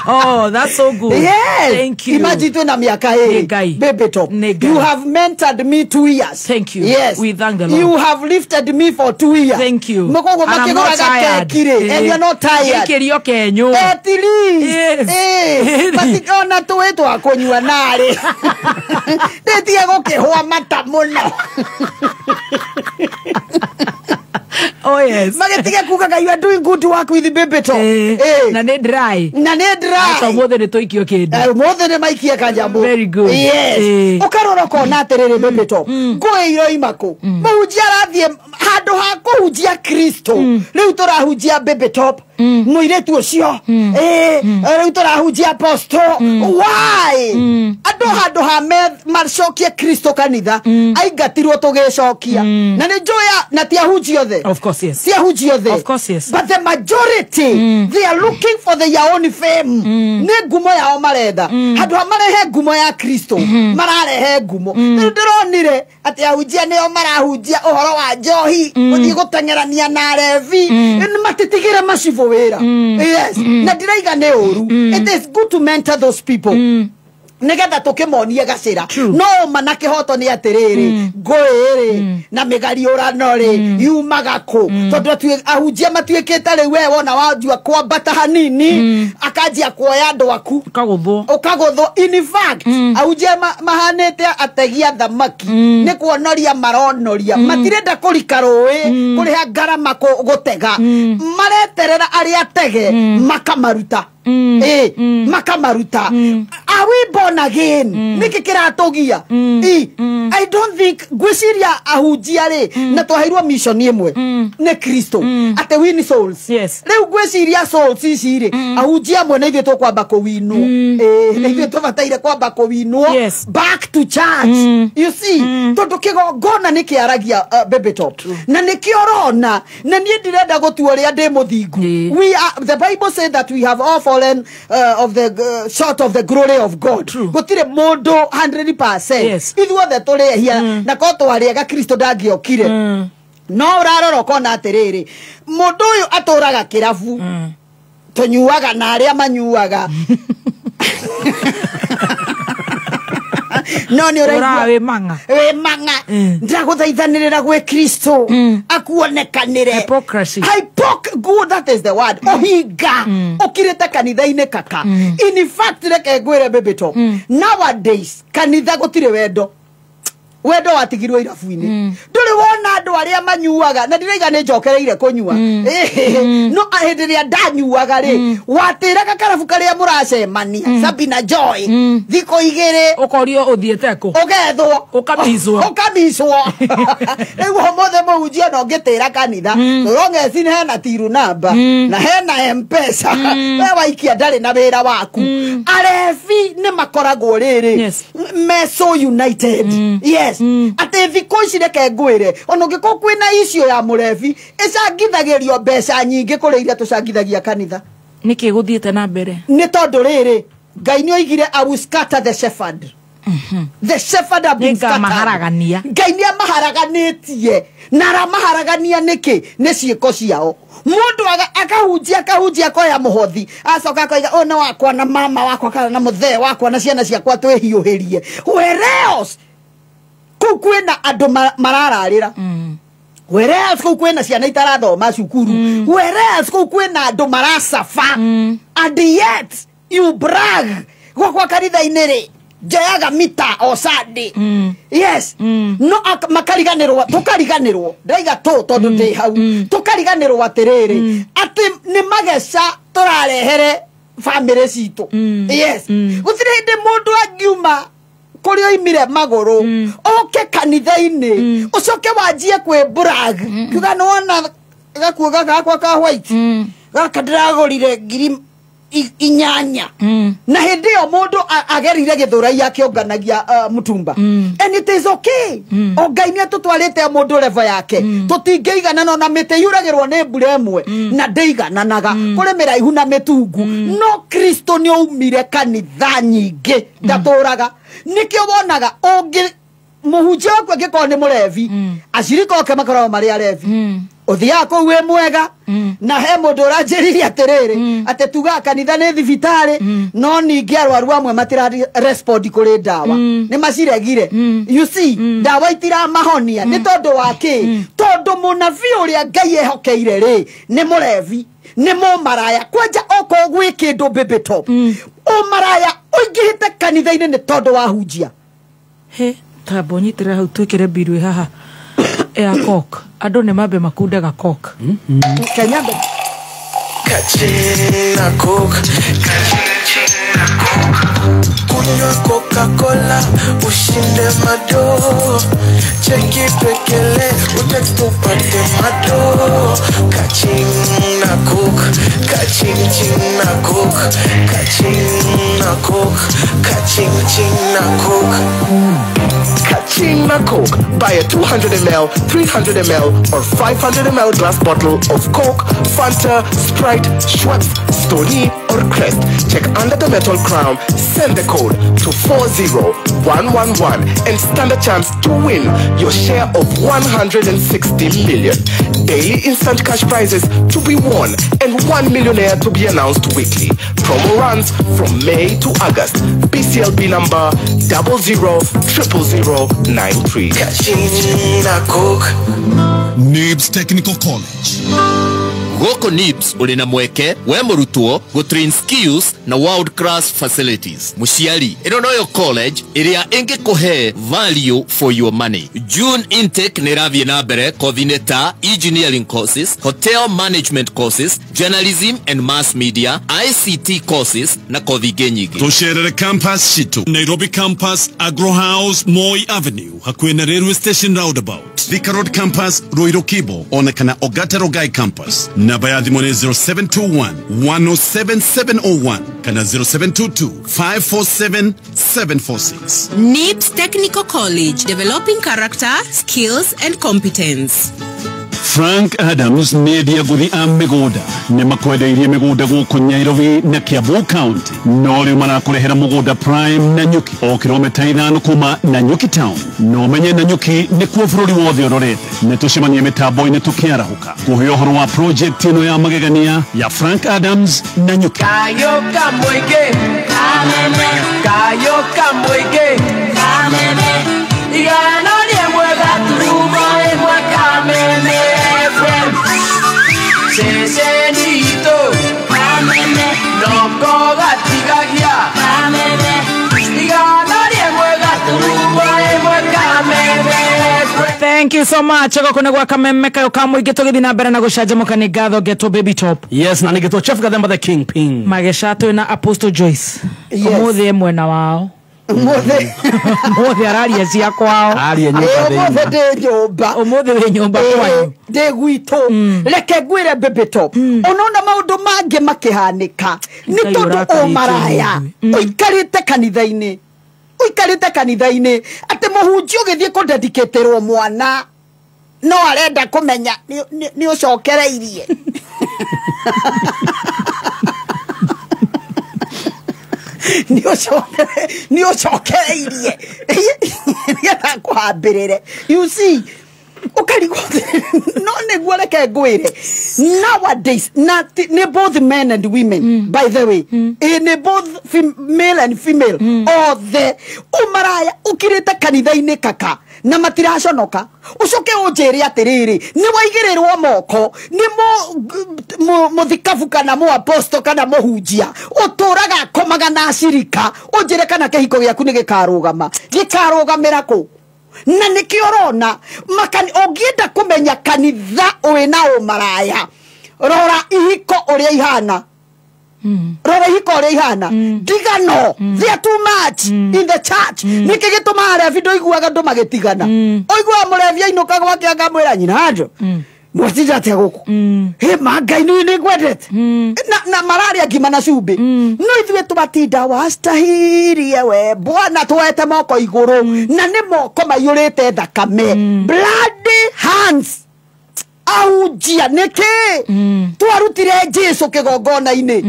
Oh, that's so good. Yes. Thank you. Imagine twina miaka 2. Baby Top. You have mentored me 2 years. Thank you. Yes. We thank the Lord. You have lifted me for 2 years. Thank you. Mokogo And I'm not tired. And you're not tired. Gĩkĩrio kenyu. At least. Yes. Matikona tuwe twakũnyua narĩ. Ndĩtige gũkĩhũa mata mũno. Oh yes. Magĩtige kugaga you are doing good work with Baby Top. Na nĩ dry. Na nĩ dry. Aca ũmũthĩ nĩ tũikio kĩndũ. Ũmũthĩ nĩ maikie kanyamũ. Very good. Yes. Ũkarora ũkona atĩrĩrĩ Baby Top. Ngũĩ iroima kũ? Mũhunjia arathiĩ handũ ha kũhunjia Kristo. Rĩu tũrahunjia Baby Top. Mũirĩtu ũcio. Rĩu tũrahunjia apostle. Why? Andũ handũ ha macokie Kristo kanitha aingatirwo tũgĩcokia. Na nĩ njũĩ na ti ahunjia othe. Of course, yes. Ti ahunjia othe. Of course, yes. But the majority, they are looking for their own fame. Nĩ ngumo yao marenda. Handũ ha marehe ngumo ya Kristo, mararehe ngumo. Rĩu ndĩronire atĩ ahunjia nĩo marahunjia ũhoro wa njohi, gũthiĩ gũteng'erania na arevi. Matitigĩre macibũ wĩra. Yes. Na ndiraiga nĩ ũru. It is good to mentor those people. Nigetha tukimonie gacira no mana kihoto ni atiriri ngũĩ na mĩgariũrano rĩ yumaga kũ tondu ahunjia matuĩkĩte rĩu we wona wanjua kwambata hanini akanjia kuoya andũ aku ũkagũthwo. In fact ahunjia mahanĩte ategia thamaki nĩ kuonoria maronoria matirenda kũrika rũĩ kũrĩha ngarama gũtega mareterera arĩa tege makamaruta makamaruta. Are we born again? Niki kiratugia. I don't think ngwiciria ahunjia ri na twaheirwo mission imwe ni Kristo ate win souls. Riu ngwiciria souls ici ri ahunjia amwe na ithuĩ tũkwamba kũwinwo. Na ithuĩ tũbataire kwamba kũwinwo back to church. You see, tondũ kĩgongona nĩ kĩaragia baby top na nĩkĩo ũrona na niĩ ndirenda gũtua ũrĩa ndĩ mũthingu. We are, the Bible said that we have all fallen of the short of the glory of God. Gũtirĩ mũndũ 100%. Ithuothe tũrĩ ehia na ko twarĩega Kristo ndangĩokire. No ũrarora ũkona atĩrĩrĩ, mũndũ ũyũ atũraga kĩrabu, tũnyuaga na arĩa manyuaga. No nĩ ũraigua wĩ mang'a, wĩ mang'a. Ndagũthaithanĩrĩra gwĩ Kristo akuonekanĩre. Hypocrisy. Good, that is the word. Ohinga ũkirĩte kanitha-inĩ kaka. In fact, reke ngwĩre baby top, nowadays kanitha gũtirĩ wendo. Wendo watigirwo irabu-inĩ. Ndũrĩ wona andũ arĩa manyuaga, na ndiraiga nĩ njokereire kũnyua. No hĩndĩ ĩrĩa ndanyuaga rĩ, watĩraga karabu karĩa mũracemania Sabina Joy thikũ igĩrĩ, ũkorio ũthiĩte kũ, ũgethwo, ũkamicwo, ũkamicwo. Rĩu ũmũthĩ mũhunjia no ngĩtĩra kanitha tũrongeci hena tiru namba na hena M-Pesa, we waikia ndarĩ na wĩra waku. Arebi nĩ makoragwo rĩrĩ me so united. Yes. Atĩ thikũ ici reke ngwĩre, ona ũngĩkorwo kwĩna icio ya mũrebi ĩcangithagĩrio mbeca nyingĩ kũrĩ iria tũcangithagia kanitha. Nĩkĩ gũthiĩte na mbere? Nĩ tondũ rĩrĩ, Ngai nĩ oigire I will scatter the shepherd. The shepherd have been scattered. Ngai nĩ amaharaganĩtie. Na aramaharagania nĩkĩ? Nĩ ciĩko ciao. Mũndũ akahunjia akahunjia akoya mũhothi, acoka akoiga ũyũ nĩ wakwa na mama wakwa kana na mũthee wakwa na ciana ciakwa twĩhiũhĩrie. Whereas kũu kwĩna andũ marararĩra. Whereas kũu kwĩna ciana itarathoma cukuru. Whereas kũu kwĩna andũ maracaba. And yet you brag gwakwa kanitha-inĩ rĩ njoyaga mita o Sunday. Yes. No makariganĩrwo, tũkariganĩrwo, ndaiga tũ tondũ ndĩ hau, tũkariganĩrwo atĩrĩrĩ atĩ nĩ mageca tũrarehere bamĩrĩ citũ. Yes. Gũtirĩ hĩndĩ mũndũ angiuma kũrĩa oimire magũrũ oke kanitha-inĩ ũcoke wanjie kwĩ brag kiuga nĩ wona gakuo gaka gakwa ka white gaka ndĩragũrire 8,000. Na hĩndĩ ĩyo mũndũ agerire gĩthũrai akĩonganagia mũtumba. And it is okay. O Ngai nĩ atũtwarĩte mũndũ level yake. Tũtingĩiganana ona mĩtĩ yuragĩrwo nĩ mbura ĩmwe na ndĩigananaga. Kũrĩ mĩraihu na mĩtungu. No Kristo nĩ oimire kanitha nyingĩ ndatũraga. Nĩkĩo wonaga ũngĩ mũhunjia waku angĩkorwo nĩ mũrebi, acirika oke makoragwo marĩ arebi. Ũthiaga kũu wĩ mwega na he mũndũ ũranjĩrire atĩrĩrĩ atĩ tugaga kanitha nĩ thibitarĩ, no ningĩ arwaru amwe matira respond kũrĩ ndawa, nĩ maciregire. You see, ndawa itiramahonia nĩ tondũ wa kĩ? Tondũ mũnabii ũrĩa Ngai ehokeire rĩ nĩ mũrebi, nĩ mũmaraya. Kwanja okorwo gwĩ kĩndũ baby top, ũmaraya ũingĩhĩte kanitha-inĩ nĩ tondũ wa hunjia. He tambo nyitĩrĩra hau twĩkĩre mbiru haha ya coke. Andũ nĩ mambe makundaga coke. Kenya Kachina coke, kachina coke. Kunywa Coca-Cola ushinde mado. Cheki pekele utakupate mado. Kachina coke, kachina coke, kachina coke, kachina coke. Kachina Coke. Buy a 200 ml, 300 ml or 500 ml glass bottle of Coke, Fanta, Sprite, Schweppes, Stoney or Crest. Check under the metal crown, send the code to 40111 and stand a chance to win your share of 160 million. Daily instant cash prizes to be won and 1 millionaire to be announced weekly. Promo runs from May to August. BCLB number 00000093. Kachina Coke. Nibs Technical College. Gũkũ NIBS ũrĩ na mweke we mũrutwo gũtrain skills na world class facilities. Mũciari, ĩno noyo college ĩrĩa ĩngĩkũhe value for your money. June intake nĩ ĩrathiĩ na mbere kothi-inĩ ta engineering courses, hotel management courses, journalism and mass media, ICT courses na kothi ingĩ nyingĩ. Tũcerere campus citũ Nairobi campus, Agro House, Moi Avenue, hakuhĩ na railway station roundabout, Thika Road campus, Ruiru Kibo, ona kana Ogata Rogai campus. Namba ya thimũ nĩ 0721 107701 kana 0722 547 746. NIBS Technical College, developing character, skills and competence. Frank Adams nĩ endia ngũthi a mĩgũnda nĩ makwendeirie mĩgũnda gũkũ Nairobi na Kiambu County, no rĩu marakũrehera mũgũnda prime Nanyuki o kilomita 5 kuma Nanyuki town. No menye Nanyuki nĩkuo bũrũri wothe ũrorete. Nĩ tũcemanie mĩtambo-inĩ tũkĩarahũka kũhe ũhoro wa project ĩno ya magegania ya Frank Adams Nanyuki. Kayo Kamũingĩ, Kameme, Kayo Kamũingĩ, Kameme, igana rĩmwe gaturumo ĩmwe Kameme FM, ceceni itũ, Kameme, noko gatigagia, Kameme, igana rĩmwe gaturumo ĩmwe Kameme FM. Thank you so much. Gũkũ nĩ gwa Kameme kayo ka mũingĩ tũgĩthiĩ na mbere na gũcanjamũka. Nĩ ngatho ngetwo Baby Top. Yes, na nĩgetwo Chef Gathemba the King Ping. Mageca twĩ na Apostle Joyce. Ũmũthĩ e mwena wao. Ũmũthĩ araria cia kwao. Aria nyũmba thĩinĩ. Ũmũthĩ ndĩ nyũmba. Ũmũthĩ wĩ nyũmba kwanyu. Ndĩ gwitũ. Reke ngwĩre Baby Top. Ũnona maũndũ mangĩ makĩhanĩka nĩ tondũ ũmaraya ũikarĩte kanitha-inĩ. Ũikarĩte kanitha-inĩ atĩ mũhunjia ũgĩthiĩ kũdedicatĩrwo mwana no arenda kũmenya nĩ ũcokereirie. Nĩ ũcokereirie nĩgetha kũhambĩrĩre. You see, ũkarigwo no nĩguo reke ngwĩre nowadays na nĩ both men and women, by the way, nĩ both male and female othe ũmaraya ũkirĩte kanitha-inĩ kaka na matiraconoka. Ũcoke ũnjĩre atĩrĩrĩ, nĩ waigĩrĩrwo moko nĩ mũthikabu kana mũaposto kana mũhunjia ũtũraga akomaga na acirika, ũnjĩre kana kĩhiko gĩaku nĩ gĩkarũgama. Gĩkarũgamĩra kũ? Na nĩkĩo ũrona ũngĩenda kũmenya kanitha wĩna ũmaraya, rora ihiko ũrĩa ihana. Rora ihiko ũrĩa ihana. Ndigano, they are too much in the church. Nĩkĩ gĩtũmaga arebi ndũiguaga andũ magĩtigana? Ũiguaga mũrebi ainũka gwake akamwĩra nyina handũ mwatinda atĩa gũkũ? Hĩ ma Ngai nĩ ngwendete. Na mararĩa ngima na cumbĩ. No ithuĩ tũmatinda wastahirie we Bwana tuoete moko igũrũ na nĩ moko maiyũrĩte thakame. Bloody hands. Ahunjia nĩkĩ? Twarutire Jesu kĩgongona-inĩ,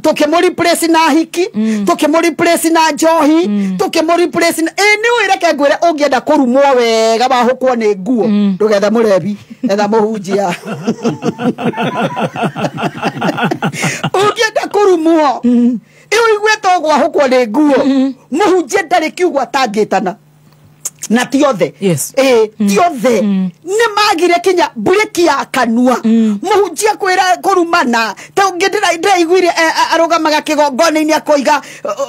tũkĩmũ-replace na hiki, tũkĩmũ-replace na njohi, tũkĩmũ-replace na ĩ nĩ ũĩ, reke ngwĩre, ũngĩenda kũrumwo wega wahũkwo nĩ nguo ndũgethe mũrebi, etha mũhunjia. Ũngĩenda kũrumwo ĩ ũigue to gwahũkwo nĩ nguo, mũhunjia ndarĩ kiugo atangĩtana. Na ti othe. Ti othe nĩ magire kinya mburĩki ya kanua. Mũhunjia kwĩra kũrumana ta ũngĩ ndĩraiguire arũgamaga kĩgongona-inĩ akoiga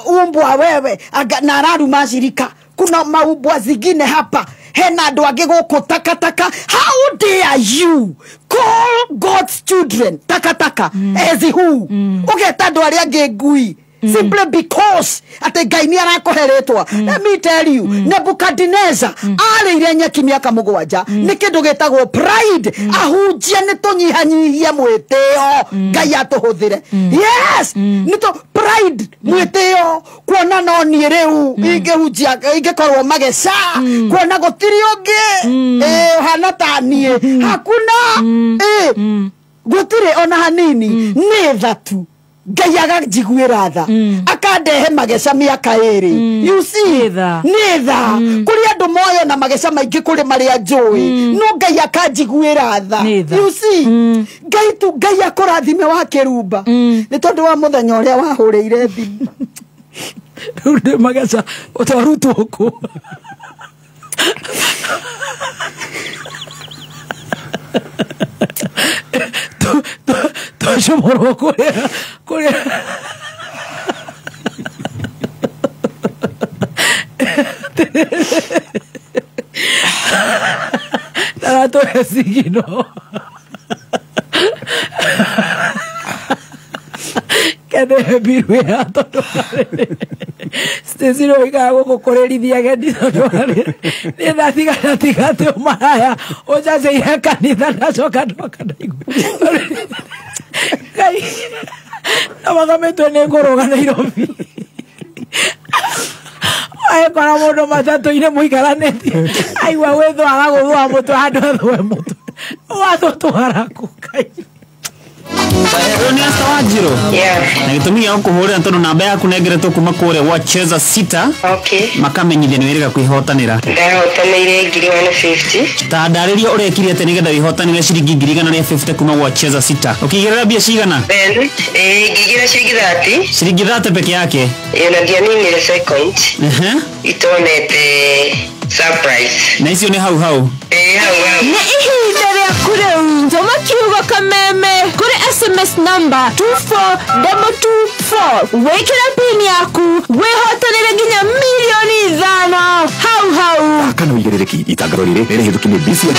umbwa wewe, na araruma acirika. Kuna maumbwa zingine hapa, hena andũ angĩ gũkũ takataka. How dare you call God's children takataka as who? Ũgeta andũ arĩa angĩ ngui simply because ati Ngai nĩ arakũhe rĩtwa. Let me tell you, Nebuchadnezzar arĩire nyeki mĩaka 7 nĩ kĩndũ gĩtagwo pride. Ahunjia nĩ tũnyihanyihie mwĩtĩo, Ngai atũhũthĩre. Yes, nĩ tũ pride mwĩtĩo, kuona no niĩ rĩu ingĩhunjia ingĩkorwo mageca, kuona gũtirĩ ũngĩ ũhana ta niĩ, hakuna gũtirĩ ona hanini. Nĩ tha tu Ngai aganjiguĩra tha akandehe mageca mĩaka 2. You see, nĩ tha kũrĩ andũ moyo na mageca maingĩ kũrĩ marĩa njũĩ, no Ngai akanjiguĩra tha. You see, Ngai tu, Ngai akũrathime wa kĩrumba nĩ tondũ wa mũthenya ũrĩa wahũrĩire thimũ. Rĩu ndĩ mageca ũtwarutwo kũ? Momorwo kuria Taratũhe cigino. Kene mbiru ya tondu Stacy no ikaga gũkũ kũrĩrithia ageni tondũ nĩ thaa cigana tiga atĩ ũmaraya ũnjanjĩire kanitha ndacoka ndoka ndaigua Ngai na mathamĩtwe nĩ ngũrũga Nairobi agĩkora mũndũ matatũ-inĩ mũikaranĩtie aigua gwĩthũa agagũthũa mũtwe handũ athũe mũtwe watũtwara kũ Ngai. Ni Esther Wanjiru. Na gĩtũmi gĩa gũkũhũrĩra tondũ namba yaku nengeretwo kuma kũrĩa Wacheza sita. Okay. Makamenyithia nĩ wĩrĩga kwĩhotanĩra. Ndahotanĩire 150. Ta ndarĩria ũrekire atĩa nĩgetha wĩhotanĩre ciringi 150 kuma Wacheza sita. Ũkĩigĩrĩra mbia cigana? Then, ngĩigĩra ciringi 30. Ciringi 30 peke yake. Na ndianinire second. Itonete surprise. Na icio nĩ hau hau. Hau hau. Nĩ ihinda rĩaku rĩu tũma kiugo kameme kũrĩ SMS number 24224 wĩkĩre pin yaku wĩhotanĩre nginya milioni 5 hau hau. Kana ũigĩrĩrĩki itangatho rĩrĩ rĩrĩhĩtũki nĩ BCIT.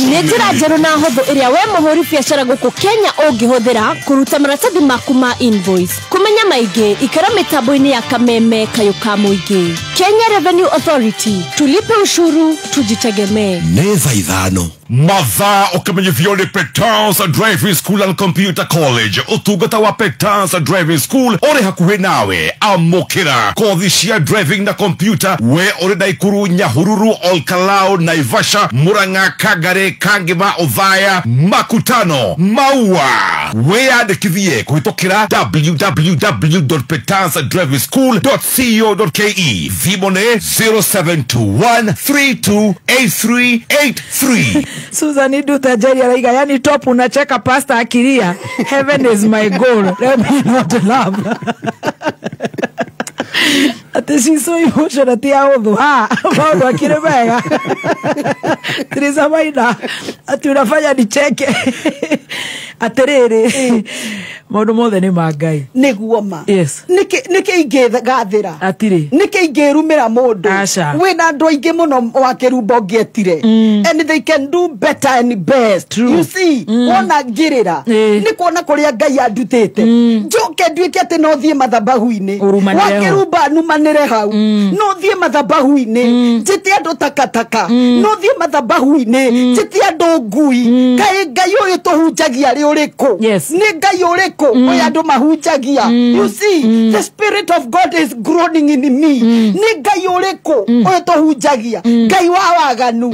Nĩ njĩra njerũ na hũthũ ĩrĩa we mũhũri biacara gũkũ Kenya ũngĩhũthĩra kũruta maratathi maku ma invoice. Kũmenya maingĩ ikara mĩtambo-inĩ ya kameme kayũ ka mũingĩ. Kenya Revenue Authority, tulipe ushuru tujitegemee. Nĩ thaa 5. Mathaa ũkĩmenyithio nĩ Petans Driving School and Computer College. Ũtungata wa Petans Driving School ũrĩ hakuhĩ nawe. Amũkĩra kothi cia driving na computer we ũrĩ Naikuru, Nyahururu, Olkalau, Naivasha, Murang'a, Kangari, Kangema, Othaya, Makutano, Maua. Wĩyandĩkithie kũhĩtũkĩra www.petansdrivingschool.co.ke. Thimũ nĩ 0721 328383. Susan Nduta Jerry araiga, yani top unacheka pastor akilia. Heaven is my goal. Let me not love. Ati she's so emotional ati aũthũ ha maũndũ akĩrĩ mega. Teresa Maina ati unafanya nicheke. Atĩrĩrĩ maũndũ mothe nĩ ma Ngai. Nĩguo ma. Yes. Nĩkĩ ingĩgathĩra? Atirĩ. Nĩkĩ ingĩrumĩra mũndũ? Aca. Wĩna andũ aingĩ mũno wa kĩrumba ũngĩetire. And they can do better and best. True. You see, wona ngĩrĩra nĩ kuona kũrĩa Ngai andutĩte. Njoke nduĩke atĩ no thiĩ mathabahu-inĩ. Ũrumanĩre Wa ho. kĩrumba numanĩre hau. No thiĩ mathabahu-inĩ. Njĩte andũ takataka. No thiĩ mathabahu-inĩ. Njĩte andũ ngui. Kaĩ Ngai ũyũ tũhunjagia rĩ ũrĩkũ? Nĩ Ngai ũrĩkũ ũyũ andũ mahunjagia? You see, the spirit of God is groaning in me. Nĩ Ngai ũrĩkũ ũyũ tũhunjagia? Ngai wa waganu.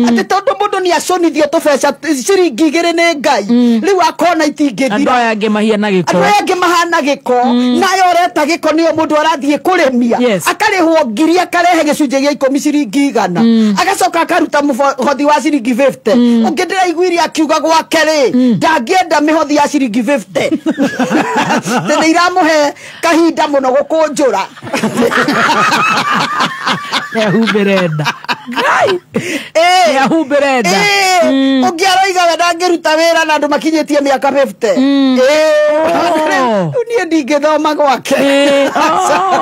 Atĩ tondũ mũndũ nĩ aconithio tũbeca ciringi 2 nĩ Ngai. Rĩu akona itingĩthira. Andũ aya angĩ mahiana gĩko. Andũ aya angĩ mahana gĩko. Nayo ũreta gĩko nĩyo mũndũ arathiĩ kũrĩmia. Akarĩhwo ngiri akarehe gĩcunjĩ gĩa 10 ciringi 100. Agacoka akaruta mũhothi wa ciringi 50. Ũngĩ ndĩraiguire akiuga gwake rĩ ndangĩenda mĩhothi ya ciringi 50. Tene iramũhe kahinda mũno gũkũnjũra. Nĩahumbĩre nda. Ngai. Nĩahumbĩre nda. Ũngĩ aroiga we ndangĩruta wĩra na andũ makinyĩtie mĩaka 50. Rĩu niĩ ndingĩthoma gwake.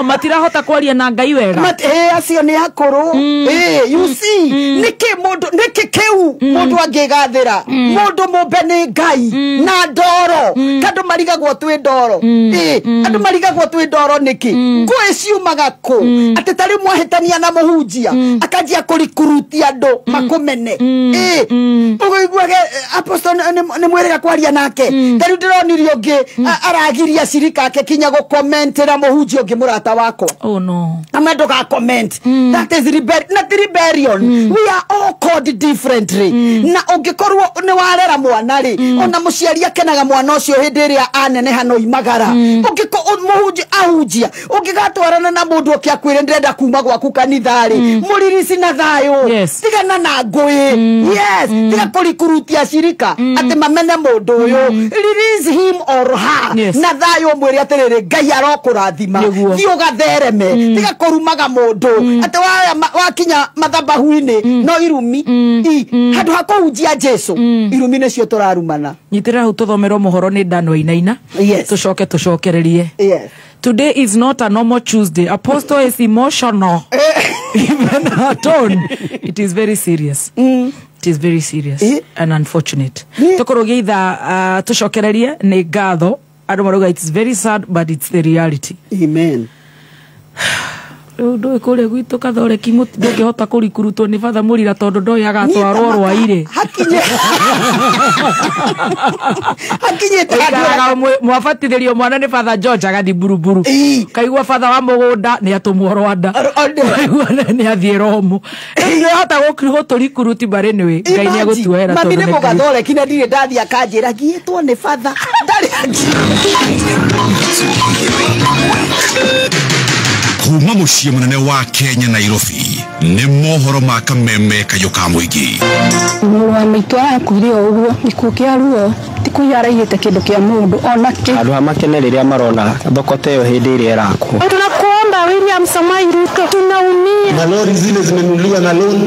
Matirahota kwaria na Ngai wega. Acio nĩ akũrũ. You see, nĩkĩ mũndũ nĩkĩ kĩu mũndũ angĩgathĩra? Mũndũ mũmbe nĩ Ngai na ndoro. Andũ marigagwo twĩ ndoro. Andũ marigagwo twĩ ndoro nĩkĩ? Ngũĩ ciumaga kũ? Atĩ ta rĩu mwahĩtania na mũhunjia akanjia kũrikurutia andũ makũmene. Ũguiguage apostle nĩ mwĩrĩga kwaria nake. Ta rĩu ndĩronire ũngĩ aragiria cirika ake kinya gũkomentĩra mũhunjia ũngĩ mũrata wakwa. Oh no. Ama ndũga comment. That is not rebellion. We are all called differently. Na ũngĩkorwo nĩ warera mwana rĩ, ona mũciari akenaga mwana ũcio hĩndĩ ĩrĩa aneneha no imagara. Ũngĩkorwo mũhunjia ahunjia, ũngĩgatwarana na mũndũ ũke akwĩre ndĩrenda kuma gwaku kanitha rĩ, mũririsi na thayũ. Tigana na ngũĩ. Yes, tiga kũrikurutia cirika atĩ mamene mũndũ ũyũ. Release him or her. Na thayũ mwĩre atĩrĩrĩ Ngai arokũrathima. Thiĩ ũgathereme. Tiga kũrumaga mũndũ atĩ wakinya mathabahu-inĩ no irumi. Handũ ha kũhunjia Jesu irumi nĩcio tũrarumana. Nyitĩrĩra hau tũthomerwo mohoro nĩ Dan Wainaina. Tũcoke tũcokererie. Today is not a normal Tuesday. Apostle is emotional. Even her tone. It is very serious. It is very serious and unfortunate. Tũkorwo gĩitha tũcokererie nĩ ngatho. Andũ marauga it's very sad but it's the reality. Amen. Rĩu ndũĩ kũrĩa gwitũ Kathoreki ndũngĩhota kũrikurutwo nĩ batha mũrira tondũ ndoĩ agatwarwo rwairĩ. Hakinyĩte mwabatithĩrio mwana nĩ Father George agathiĩ buruburu. Kaigua batha wa mũgũnda nĩ atũmwo Rwanda. Kaigua nĩ athiĩ Romu. Ndũhota gũtũrikuruti barĩ nĩwe. Ngai nĩ agũtuohera mami tondũ nĩ mũgathoreki na ndirĩ ndathiĩ akanjĩra ngiĩtwo nĩ batha. Ndarĩ Kuma muciĩ mũnene wa Kenya Nairobi nĩ mohoro ma kameme kayũ ka mũingĩ. Mũrũ wa maitũ arakuire o ũguo gĩkuũ kĩa ruo ti kũiya araiyĩte kĩndũ kĩa mũndũ ona kĩ. Andũ a makene rĩrĩa marona thoko ta ĩyo hĩndĩ ĩrĩa ĩrakwo. Tunakuomba William Samoei Ruto, tunaumia. Malori zile zimenunuliwa na loan,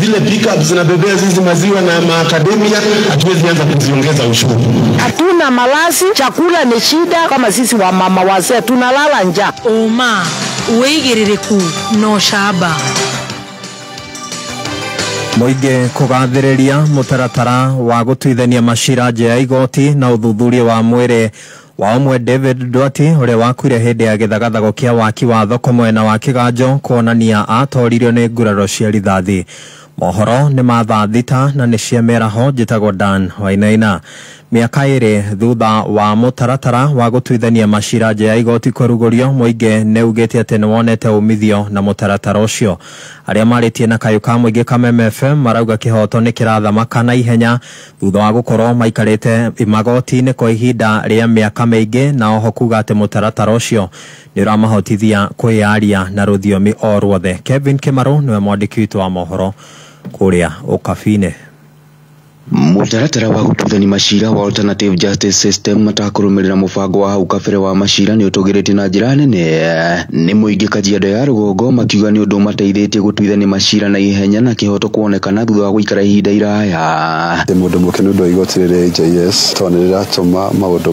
zile pickup zinabebea zizi maziwa na maakademia, hatuwezi anza kuziongeza ushuru. Hatuna malazi, chakula ni shida, kama sisi wa mama wazee tunalala njaa. Uma wĩigĩrĩrĩku no camba. Mũingĩ kũgathĩrĩria mũtaratara wa gũtuithania macira nja ya igoti na ũthuthuria wa mwĩrĩ wa ũmwe David Duarte ũrĩa wakuire hĩndĩ ya gĩthagathago kĩa waki wa thoko mwena wa Kĩganjo kuonania atoririo nĩ nguraro cia rithathi. Mohoro nĩ ma thaa 6 na nĩ cia mĩaraho. Njĩtagwo Dan Wainaina. Mĩaka 2 thutha wa mũtaratara wa gũtuithania macira nja ya igoti kũrugũrio, mũingĩ nĩ ugĩte atĩ nĩ wonete umithio na mũtaratara ũcio. Arĩa marĩtie na kayũ ka mũingĩ Kameme FM marauga kĩhoto nĩ kĩrathamaka na ihenya thutha wa gũkorwo maikarĩte magoti-inĩ kwa ihinda rĩa mĩaka mĩingĩ, na oho kuga atĩ mũtaratara ũcio nĩ ũramahotithia kwĩyaria na rũthiomi o ruothe. Kevin Kĩmarũ nĩwe mwandĩki witũ wa mohoro kũrĩa Ũkabi-inĩ. Mũtaratara wa gũtuithania macira wa Alternative Justice System matakũrũmĩrĩra mũbango wa hau kabere wa macira nĩ ũtũgĩrĩte na njĩra nene nĩ mũingĩ Kajiado ya rũgongo makiuga nĩ ũndũ ũmateithĩtie gũtuithania macira na ihenya na kĩhoto kuonekana thutha wa gũikara ihinda iraya. Ndĩ mũndũ mũkenu ũndũ wa igoti rĩrĩ AJS tondũ nĩ rĩratũma maũndũ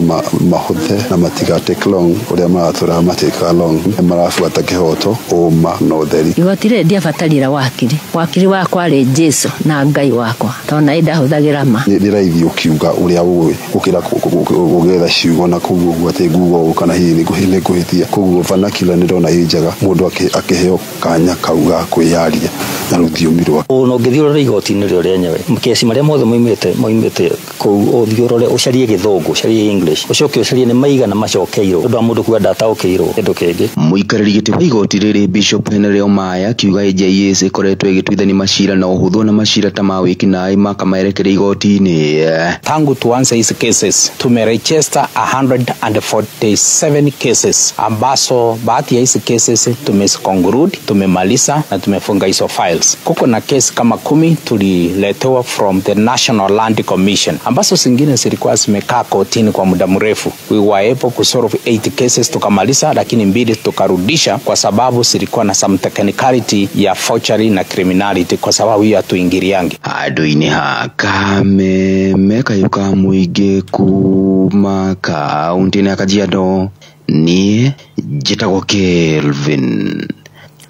mahũthe na matiga take long ũrĩa maratũraga matĩkaga long, nĩ marabuata kĩhoto, ũma na ũtheri. Igoti rĩrĩ ndiabatarire wakiri, wakiri wakwa arĩ Jesu na Ngai wakwa tondũ na ndahũthagĩra nĩ raithi ũkiuga ũrĩa ũĩ gũkĩra gũgetha ciugo na kũu ũguo atĩ nguga ũũ kana hihi nĩ ngũhĩtia. Koguo vernacular nĩ ndona ĩ njega mũndũ akĩheo kanya kau ga kwĩyaria na rũthiomi rwake. Ona ũngĩthiĩ ũrore igoti-inĩ rĩo rĩenyewe kesi marĩa mothe moimĩte kũu ũthiĩ ũrore ũcarie gĩthũngũ, ũcarie English, ũcoke ũcarie nĩ maigana macokeirwo ũndũ wa mũndũ kuga ndataũkĩirwo kĩndũ kĩngĩ. Mũikarĩri gĩtĩ wa igoti rĩrĩ Bishop Henry Omaya akiuga AJS ĩkoretwo ĩgĩtuithania macira na ũhũthũ na macira ta ma wĩkinaĩ makamaerekera igoti-inĩ. Tangu tuanze hizi cases tumeregister 147 cases ambazo baadhi ya hizi cases tumeziconclude, tumemaliza na tumefunga hizo files. Kuko na case kama 10 tuliletewa from the National Land Commission ambazo zingine zilikuwa zimekaa kotini kwa muda mrefu. We were able to solve 8 cases tukamaliza, lakini 2 tukarudisha kwa sababu zilikuwa na some technicality ya forgery na criminality, kwa sababu hiyo hatuingiliangi. Andũ-inĩ ha Kameme kayũ ka mũingĩ kuma kaũntĩ-inĩ ya Kajiado, niĩ njĩtagwo Kelvin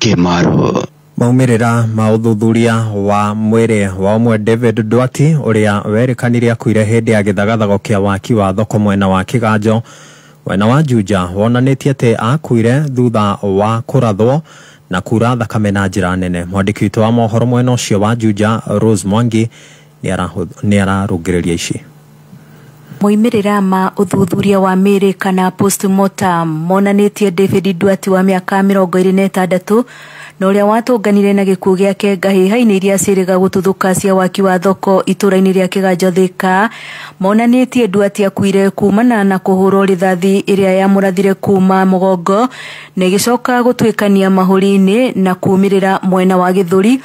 Kĩmarũ. Maumĩrĩra ma ũthuthuria wa mwĩrĩ wa ũmwe David Duarte ũrĩa werĩkanire akuire hĩndĩ ya gĩthagathago kĩa waki wa thoko mwena wa Kĩganjo mwena wa Juja wonanĩtie atĩ akuire thutha wa kũrathwo na kura thakame na njĩra nene. Mwandĩki witũ wa mohoro mwena ũcio wa Juja Rose Mwangi nĩ ararũngĩrĩria ici. Moimĩrĩra ma ũthuthuria wa mĩĩrĩ kana postmortem monanĩtie David Duarte wa mĩaka 26 na ũrĩa watũnganire na gĩkuũ gĩake ngahĩha-inĩ iria ciĩrĩga gũtuthũka cia waki wa thoko itũũra-inĩ rĩa Kĩganjo Thika monanĩtie Duarte akuire kumana na kũhũrwo rithathi ĩrĩa yamũrathire kuma mũgongo na ĩgĩcoka gũtuĩkania mahũri-inĩ na kumĩrĩra mwena wa gĩthũri.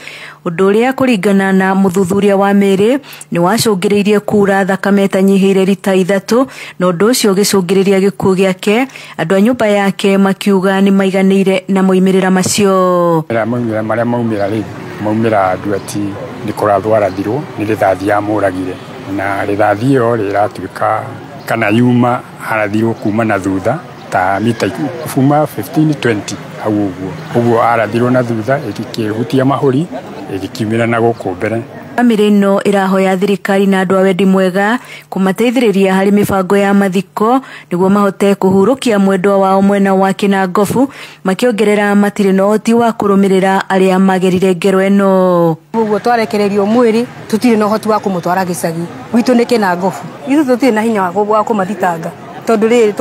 Ũndũ ũrĩa kũringana na mũthuthuria wa mĩĩrĩ nĩ wacũngĩrĩirie kura thakame ĩtanyihĩire rita 3 na ũndũ ũcio ũgĩcũngĩrĩria gĩkuũ gĩake. Andũ a nyũmba yake makiuga nĩ maiganĩire na moimĩrĩra macio. Marĩa maumĩra rĩ maumĩra Nduati nĩ kũrathwo arathirwo nĩ rithathi yamũragire, na rithathi ĩyo rĩ ĩratuĩka kana yuma arathirwo kuma na thutha ta mita kuma 15 20 hau ũguo ũguo arathirwo na thutha ĩkĩhutia mahũri ĩgĩkiumĩra na gũkũ mbere. Bamĩrĩ ĩno ĩrahoya thirikari na andũ a wendi mwega kũmateithĩrĩria harĩ mĩbango ya mathiko nĩguo mahote kũhurũkia mwendwa wao mwena wa Kĩnangobu, makĩongerera matirĩ na ũhoti wa kũrũmĩrĩra arĩa magerire ngero ĩno. Ũguo twarekererio mwĩrĩ tũtirĩ na ũhoti wa kũmũtwara gĩcagi gwitũ nĩ Kĩnangobu, ithuĩ tũtirĩ na hinya wa kũmathitanga tondũ rĩrĩ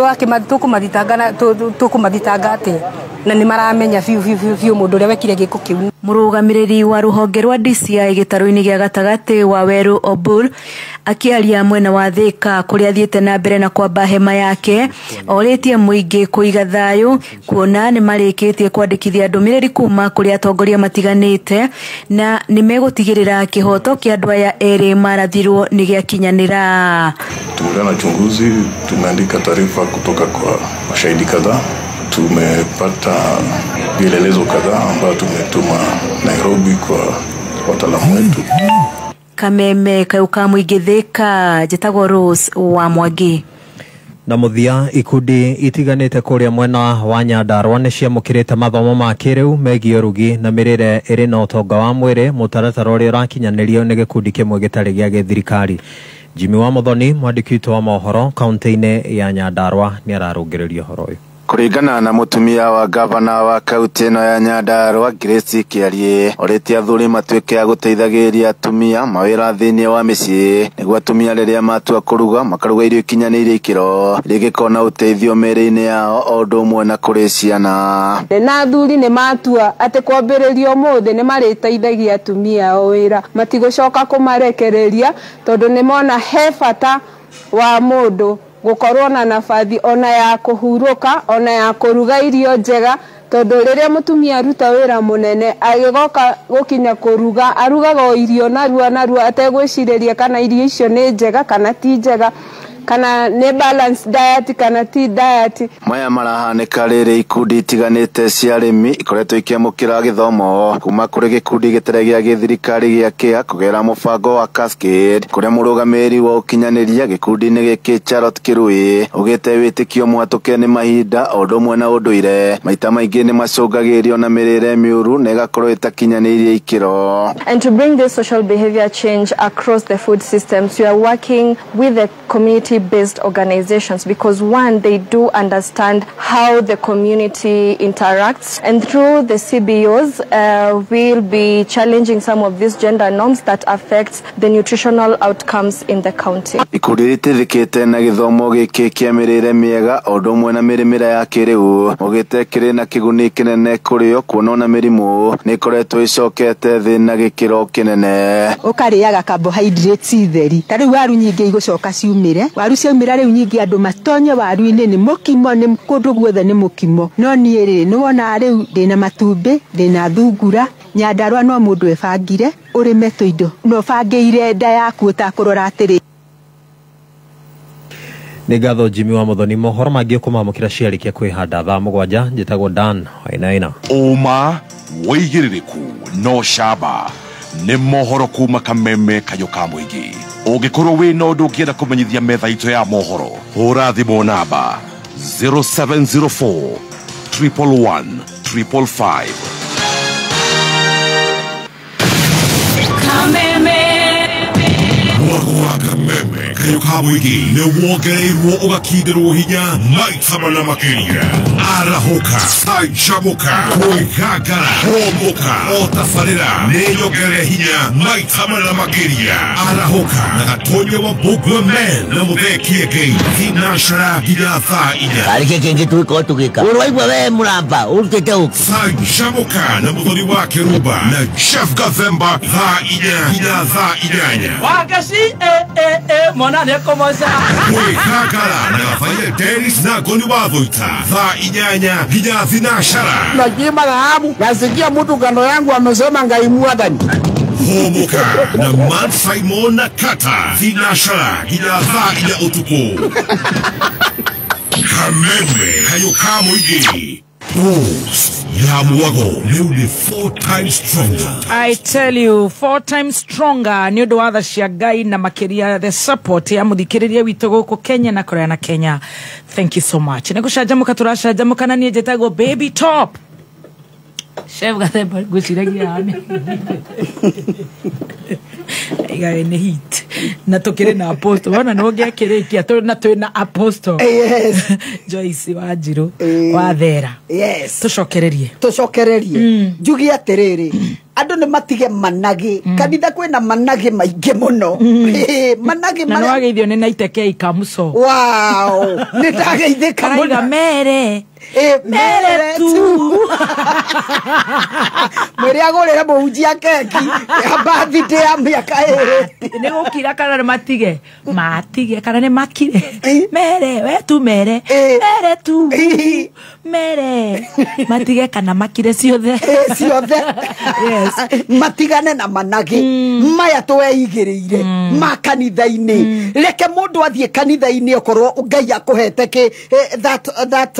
tũkũmathitanga atĩa na nĩ maramenya biũ biũ biũ biũ mũndũ ũrĩa wekire gĩko kĩu. Mũrũgamĩrĩri wa rũhonge rwa DCI gĩtarũ-inĩ gĩa gatagatĩ wa Werũ Obur akĩaria mwena wa Thika kũrĩa athiĩte na mbere na kwamba hema yake orĩtie mũingĩ kũiga thayũ kuona nĩ marĩkĩtie kwandĩkithia ndũmĩrĩri kuma kũrĩ atongoria matiganĩte na nĩ megũtigĩrĩra kĩhoto kĩa andũ aya erĩ marathirwo nĩ gĩakinyanĩra. Tumeendelea na uchunguzi, tumeandika taarifa kutoka kwa mashahidi kadhaa, tumepata vielelezo kadhaa ambayo tumetuma Nairobi kwa wataalamu wetu. Kameme kayuka mũingĩ Thika, njĩtagwo Rose wa Mwangi. Na mũthia, ikundi itiganĩte kũrĩa mwena wa Nyandarua nĩ ciamũkĩrĩte mathomo ma kĩrĩu megiĩ ũrugi na mĩrĩre ĩrĩ na ũtonga wa mwĩrĩ, mũtaratara ũrĩa ũrakinyanĩrio nĩ gĩkundi kĩmwe gĩtarĩ gĩa gĩthirikari. Jimmy wa Muthoni, mwandĩki witũ wa mohoro kaunti-inĩ ya Nyandarua, nĩ ararũngĩrĩria ũhoro ũyũ. Kũringana na mũtumia wa gavana wa kaunti ĩno ya Nyandarua Grace Kĩarie, orĩtie athuri matuĩke a gũteithagĩrĩria atumia mawĩra thĩinĩ wa mĩciĩ nĩguo atumia rĩrĩa matua kũruga makaruga irio ikinyanĩirie ikĩro iria ingĩkorwo na ũteithio mĩĩrĩ-inĩ yao o ũndũ ũmwe na kũrĩ ciana. Na athuri nĩ matua atĩ kwambĩrĩria ũmũthĩ nĩ marĩteithagia atumia ao wĩra, matigũcoka kũmarekereria tondũ nĩ mona he bata wa mũndũ gũkorwo na nabathi ona ya kũhurũka ona ya kũruga irio njega, tondũ rĩrĩa mũtumia aruta wĩra mũnene agĩgoka gũkinya kũruga arugaga o irio narua narua ategwĩcirĩria kana irio icio nĩ njega kana ti njega, kana nĩ balanced diet kana ti diet. Maya marahanĩka rĩrĩ ikundi itiganĩte cia arĩmi ikoretwo ikĩamũkĩra gĩthomo kuma kũrĩ gĩkundi gĩtarĩ gĩa gĩthirikari gĩa KEA kũgerera mũbango wa Cascade, kũrĩa mũrũgamĩrĩri wa ũkinyanĩria gĩkundi-inĩ gĩkĩ Charlotte Kirui ugĩte wĩtĩkio mũhatũke nĩ mahinda o ũndũ ũmwe na ũndũire maita maingĩ nĩ macũngagĩrĩrio na mĩrĩre mĩũru na ĩgakorwo ĩtakinyanĩirie ikĩro. And to bring this social behavior change across the food systems, we are working with the community based organizations because one, they do understand how the community interacts, and through the CBOs we'll be challenging some of these gender norms that affect the nutritional outcomes in the county. Ikundi rĩtĩthĩkĩte na gĩthomo gĩkĩ kĩa mĩrĩre mĩega o ũndũ ũmwe na mĩrĩmĩre ya kĩrĩu ũgĩte kĩrĩ na kĩguni kĩnene kũrĩo kuona ona mĩrimũ nĩ ĩkoretwo ĩcokete thĩ na gĩkĩro kĩnene. Ũkarĩaga carbohydrates theri, ta rĩu waru nyingĩ igũcoka ciumĩre, waru ciaumĩra rĩu nyingĩ andũ matonye waru-inĩ nĩ mũkimo, nĩ kũndũ guothe nĩ mũkimo. No niĩ rĩ nĩ wonaga rĩu ndĩna matumbĩ, ndĩna thungura. Nyandarua no mũndũ ebangire ũrĩme tũindo no ũbangĩire nda yaku ũtakũrora atĩrĩ. Nĩ ngatho Jimmy wa Muthoni. Mohoro mangĩ ũkũmamũkĩra ciarĩkia kwĩhanda thaa 7. Njĩtagwo Dan Wainaina. Ũma wĩigĩrĩrĩku no camba nĩ mohoro kuma Kameme kayũ ka mũingĩ. Ũngĩkorwo wĩna ũndũ ũngĩenda kũmenyithia metha itũ ya mohoro, hũra thimũ namba 0704 111 555. Kameme Mwako wa Kameme kayũ ka mũingĩ nĩ wongereirwo ũgakindĩrwo hinya maita mana makĩria. Arahũka, canjamũka, kwĩgangara, kũmbũka, o tabarĩra nĩ nyongerere hinya maita mana makĩria. Arahũka na Gatonyo wa Mbũgua Men na Mũthee Kĩengei thinacara nginya thaa 4. Arĩkĩ kĩngĩ tũgĩkorwo tũgĩka ũrwaigua we mũramba ũrutĩte ũkĩ. Canjamũka na Mũthoni wa Kĩrumba na Jeff Gathemba thaa 4 nginya thaa 8. Wagaci mwana Ona nĩ ekũmoca. Gwĩkangara na Rafael Dennis na Ngoni wa Thuita thaa 8 nginya 9. Najima dhahabu, nasikia mtu kando yangu amesema Ngai mwathani. Hũmũka na Man Simon na Kata 9 nginya thaa 4 ũtukũ. Kameme kayo ka mũingĩ. Boost ya mwago rĩu nĩ 4 times stronger. I tell you, 4 times stronger nĩ ũndũ wa tha cia Ngai na makĩria the support ya mũthikĩrĩria witũ gũkũ Kenya na kũraya na Kenya. Thank you so much. Nĩ gũcanjamũka tũracanjamũka na niĩ njĩtagwo Baby Top. Chef Gathemba ngwĩciragia haha iga nĩ heat na tũkĩrĩ na apostle wona nĩ ũngĩakĩrĩkia na twĩna apostle. Yes. Joyce Wanjiru wa Thera. Yes. Tũcokererie njuge atĩrĩrĩ, andũ nĩ matige managĩ. Kanitha kwĩna managĩ maingĩ mũno. Managĩ na nĩwageithio nĩ Naiteke Ikamuso. Wow, nĩ ndageithĩka mũno. Karaiga mere mere tu. Mwĩre agũrĩre mũhunjia keki ya birthday ya mĩaka 2. Nĩ gũkira kana nĩ matige kana nĩ makire. Mere we tu mere mere tu mere matige kana makire ciothe. Ciothe. Yes. Matigane na managĩ maya tweigĩrĩire ma kanitha-inĩ. Reke mũndũ athiĩ kanitha-inĩ okorwo Ngai akũhete kĩ that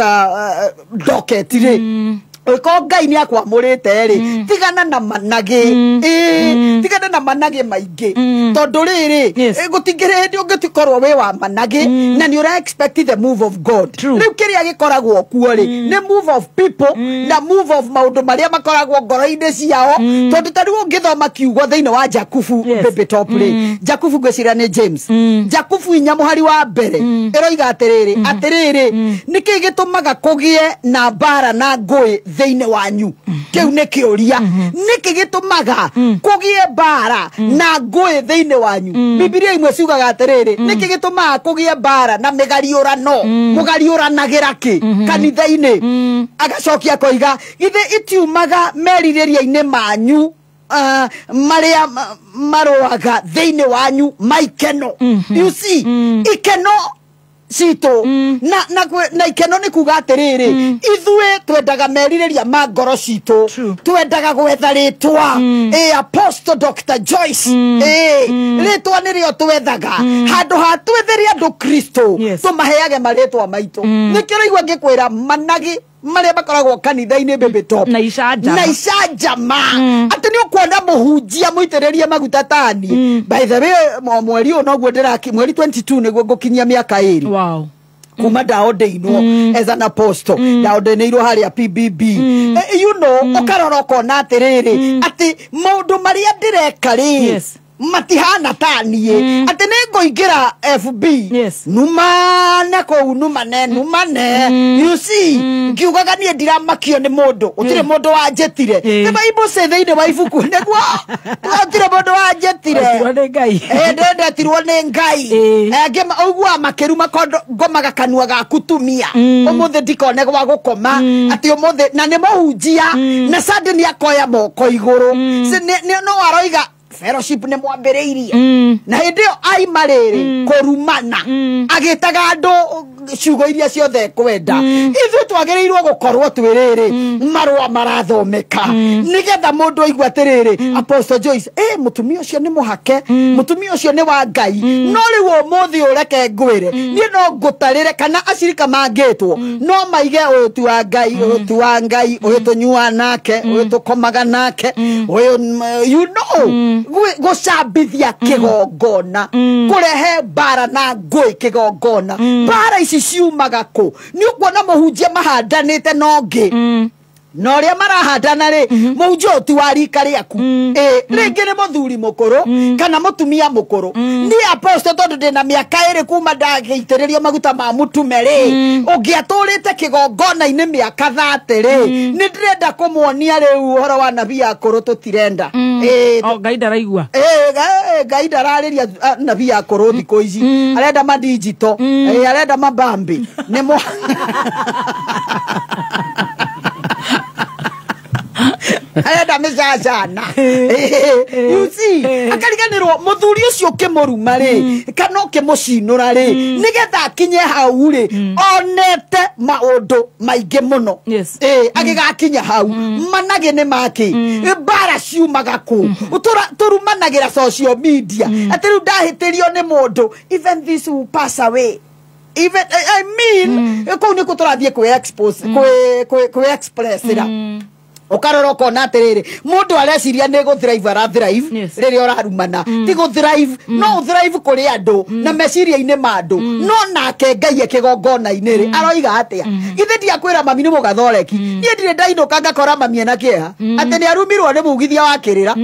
docket rĩ. Ko Ngai nĩ akwamũrĩte rĩ, tigana na managĩ. Tigana na managĩ maingĩ. Tondũ rĩrĩ, gũtingĩrĩ hĩndĩ ũngĩkorwo wĩ wa managĩ na nĩ ũra expect the move of God. Rĩu kĩrĩa gĩkoragwo kuo rĩ, nĩ move of people na move of maũndũ marĩa makoragwo ngoro-inĩ ciao. Tondũ ta rĩu ũngĩthoma kiugo thĩinĩ wa Jakubu Baby Top rĩ, Jakubu ngwĩciria nĩ James. Jakubu 4 mũhari wa mbere ĩroiga atĩrĩrĩ, atĩrĩrĩ, nĩkĩ gĩtũmaga kũgĩe na mbara na ngũĩ thĩinĩ wanyu? Kĩu nĩ kĩũria. Nĩkĩ gĩtũmaga kũgĩe mbara na ngũĩ thĩinĩ wanyu? Bibilia imwe ciugaga atĩrĩrĩ, nĩkĩ gĩtũmaga kũgĩe mbara na mĩgariũrano? Mũgariũranagĩra kĩ kanitha-inĩ? Agacokia akoiga, githĩ itiumaga merirĩria-inĩ manyu marĩa marũaga thĩinĩ wanyu maikeno? You see, ikeno citũ na ikeno nĩ kuga atĩrĩrĩ, ithuĩ twendaga merirĩria ma ngoro citũ, twendaga gwetha rĩtwa. Apostle Dr. Joyce, rĩtwa nĩrĩo twethaga. Handũ ha twethere andũ Kristo, tũmaheage marĩtwa maitũ. Nĩkĩo ũraigua ngĩkwĩra managĩ marĩa makoragwo kanitha-inĩ Baby Top na icanjama atĩ nĩ ũkuona mũhunjia mũitĩrĩrie maguta tani. By the way, mweri ũyũ noguo ndĩraki, mweri 22 nĩguo ngũkinyia mĩaka 2. Wow. Kuma ndaordainwo as an apostle, ndaordainirwo harĩa PBB. You know, ũkarora ũkona atĩrĩrĩ, atĩ maũndũ marĩa ndĩreka rĩ matihana ta niĩ, atĩ nĩ ngũingĩra FB numane kũu, numane you see, ngiugaga niĩ ndiramakio nĩ mũndũ, gũtirĩ mũndũ wanjĩtire. Nĩ Bible say thĩinĩ wa ibuku nĩguo gũtirĩ mũndũ wanjĩtire, ndetirwo nĩ Ngai. Angĩ ũiguaga makĩruma ngomaga kanua gaku tumia, ũmũthĩ ndikone gwa gũkoma, atĩ ũmũthĩ na nĩ mũhunjia na suddenly akoya moko igũrũ. No aroiga fellowship nĩ mwambĩrĩirie, na hĩndĩ ĩyo aima rĩrĩ kũrumana agĩtaga andũ ciugo iria ciothe ekwenda. Ithuĩ twagĩrĩirwo gũkorwo twĩ rĩrĩ marũa marathomeka nĩgetha mũndũ aigue atĩrĩrĩ, Apostle Joyce, mũtumia ũcio nĩ mũhake, mũtumia ũcio nĩ wa Ngai. No rĩu ũmũthĩ ũreke ngwĩre, niĩ no ngũtarĩre kana acirika mangĩtwo no maige ũyũ ti wa Ngai, ũyũ ti wa Ngai, ũyũ tũnyuaga nake, ũyũ tũkomaga nake, ũyũ you know, gũcambithia kĩgongona, kũrehe mbara na ngũĩ kĩgongona. Mbara ici ciumaga kũ? Nĩ ũkuona mũhunjia mahandanĩte na ũngĩ, na ũrĩa marahandana rĩ, mũhunjia ũyũ ti wa rika rĩaku, rĩngĩ nĩ mũthuri mũkũrũ kana mũtumia mũkũrũ. Niĩ apostle tondũ ndĩna mĩaka 2 kuma ndagĩitĩrĩrio maguta ma mũtume rĩ, ũngĩatũrĩte kĩgongona-inĩ mĩaka 30 rĩ, nĩ ndĩrenda kũmuonia rĩu ũhoro wa nabii akũrũ tũtirenda. Ngai ndaraigua. Ngai ndararĩria nabii akũrũ thikũ ici, arenda madijito, arenda mabambi. Nĩ Arenda mĩcacana. You see, akariganĩrwo mũthuri ũcio ũkĩmũruma rĩ, kana ũkĩmũcinũra rĩ, nĩgetha akinye hau rĩ, onete maũndũ maingĩ mũno. Agĩgakinya hau, managĩ nĩ makĩ, mbara ciumaga kũ, tũrumanagĩra social media, atĩ rĩu ndahĩtĩrio nĩ mũndũ, even this will pass away. Even I mean, kũu nĩkuo tũrathiĩ kwĩ expose, kwĩ express ra. Ukarora ukona atiriri mundu areciria ni guthrive arathrive riria urarumana ti guthrive no uthrive kuri andu na meciria-ini ma andu no nake Ngai ekigongona-ini ri aroiga atia githe ndiakwira mami ni mugathoreki nie ndire ndainuka ngakora mami ena kieha ati ni arumirwo ni mugithia wa kirira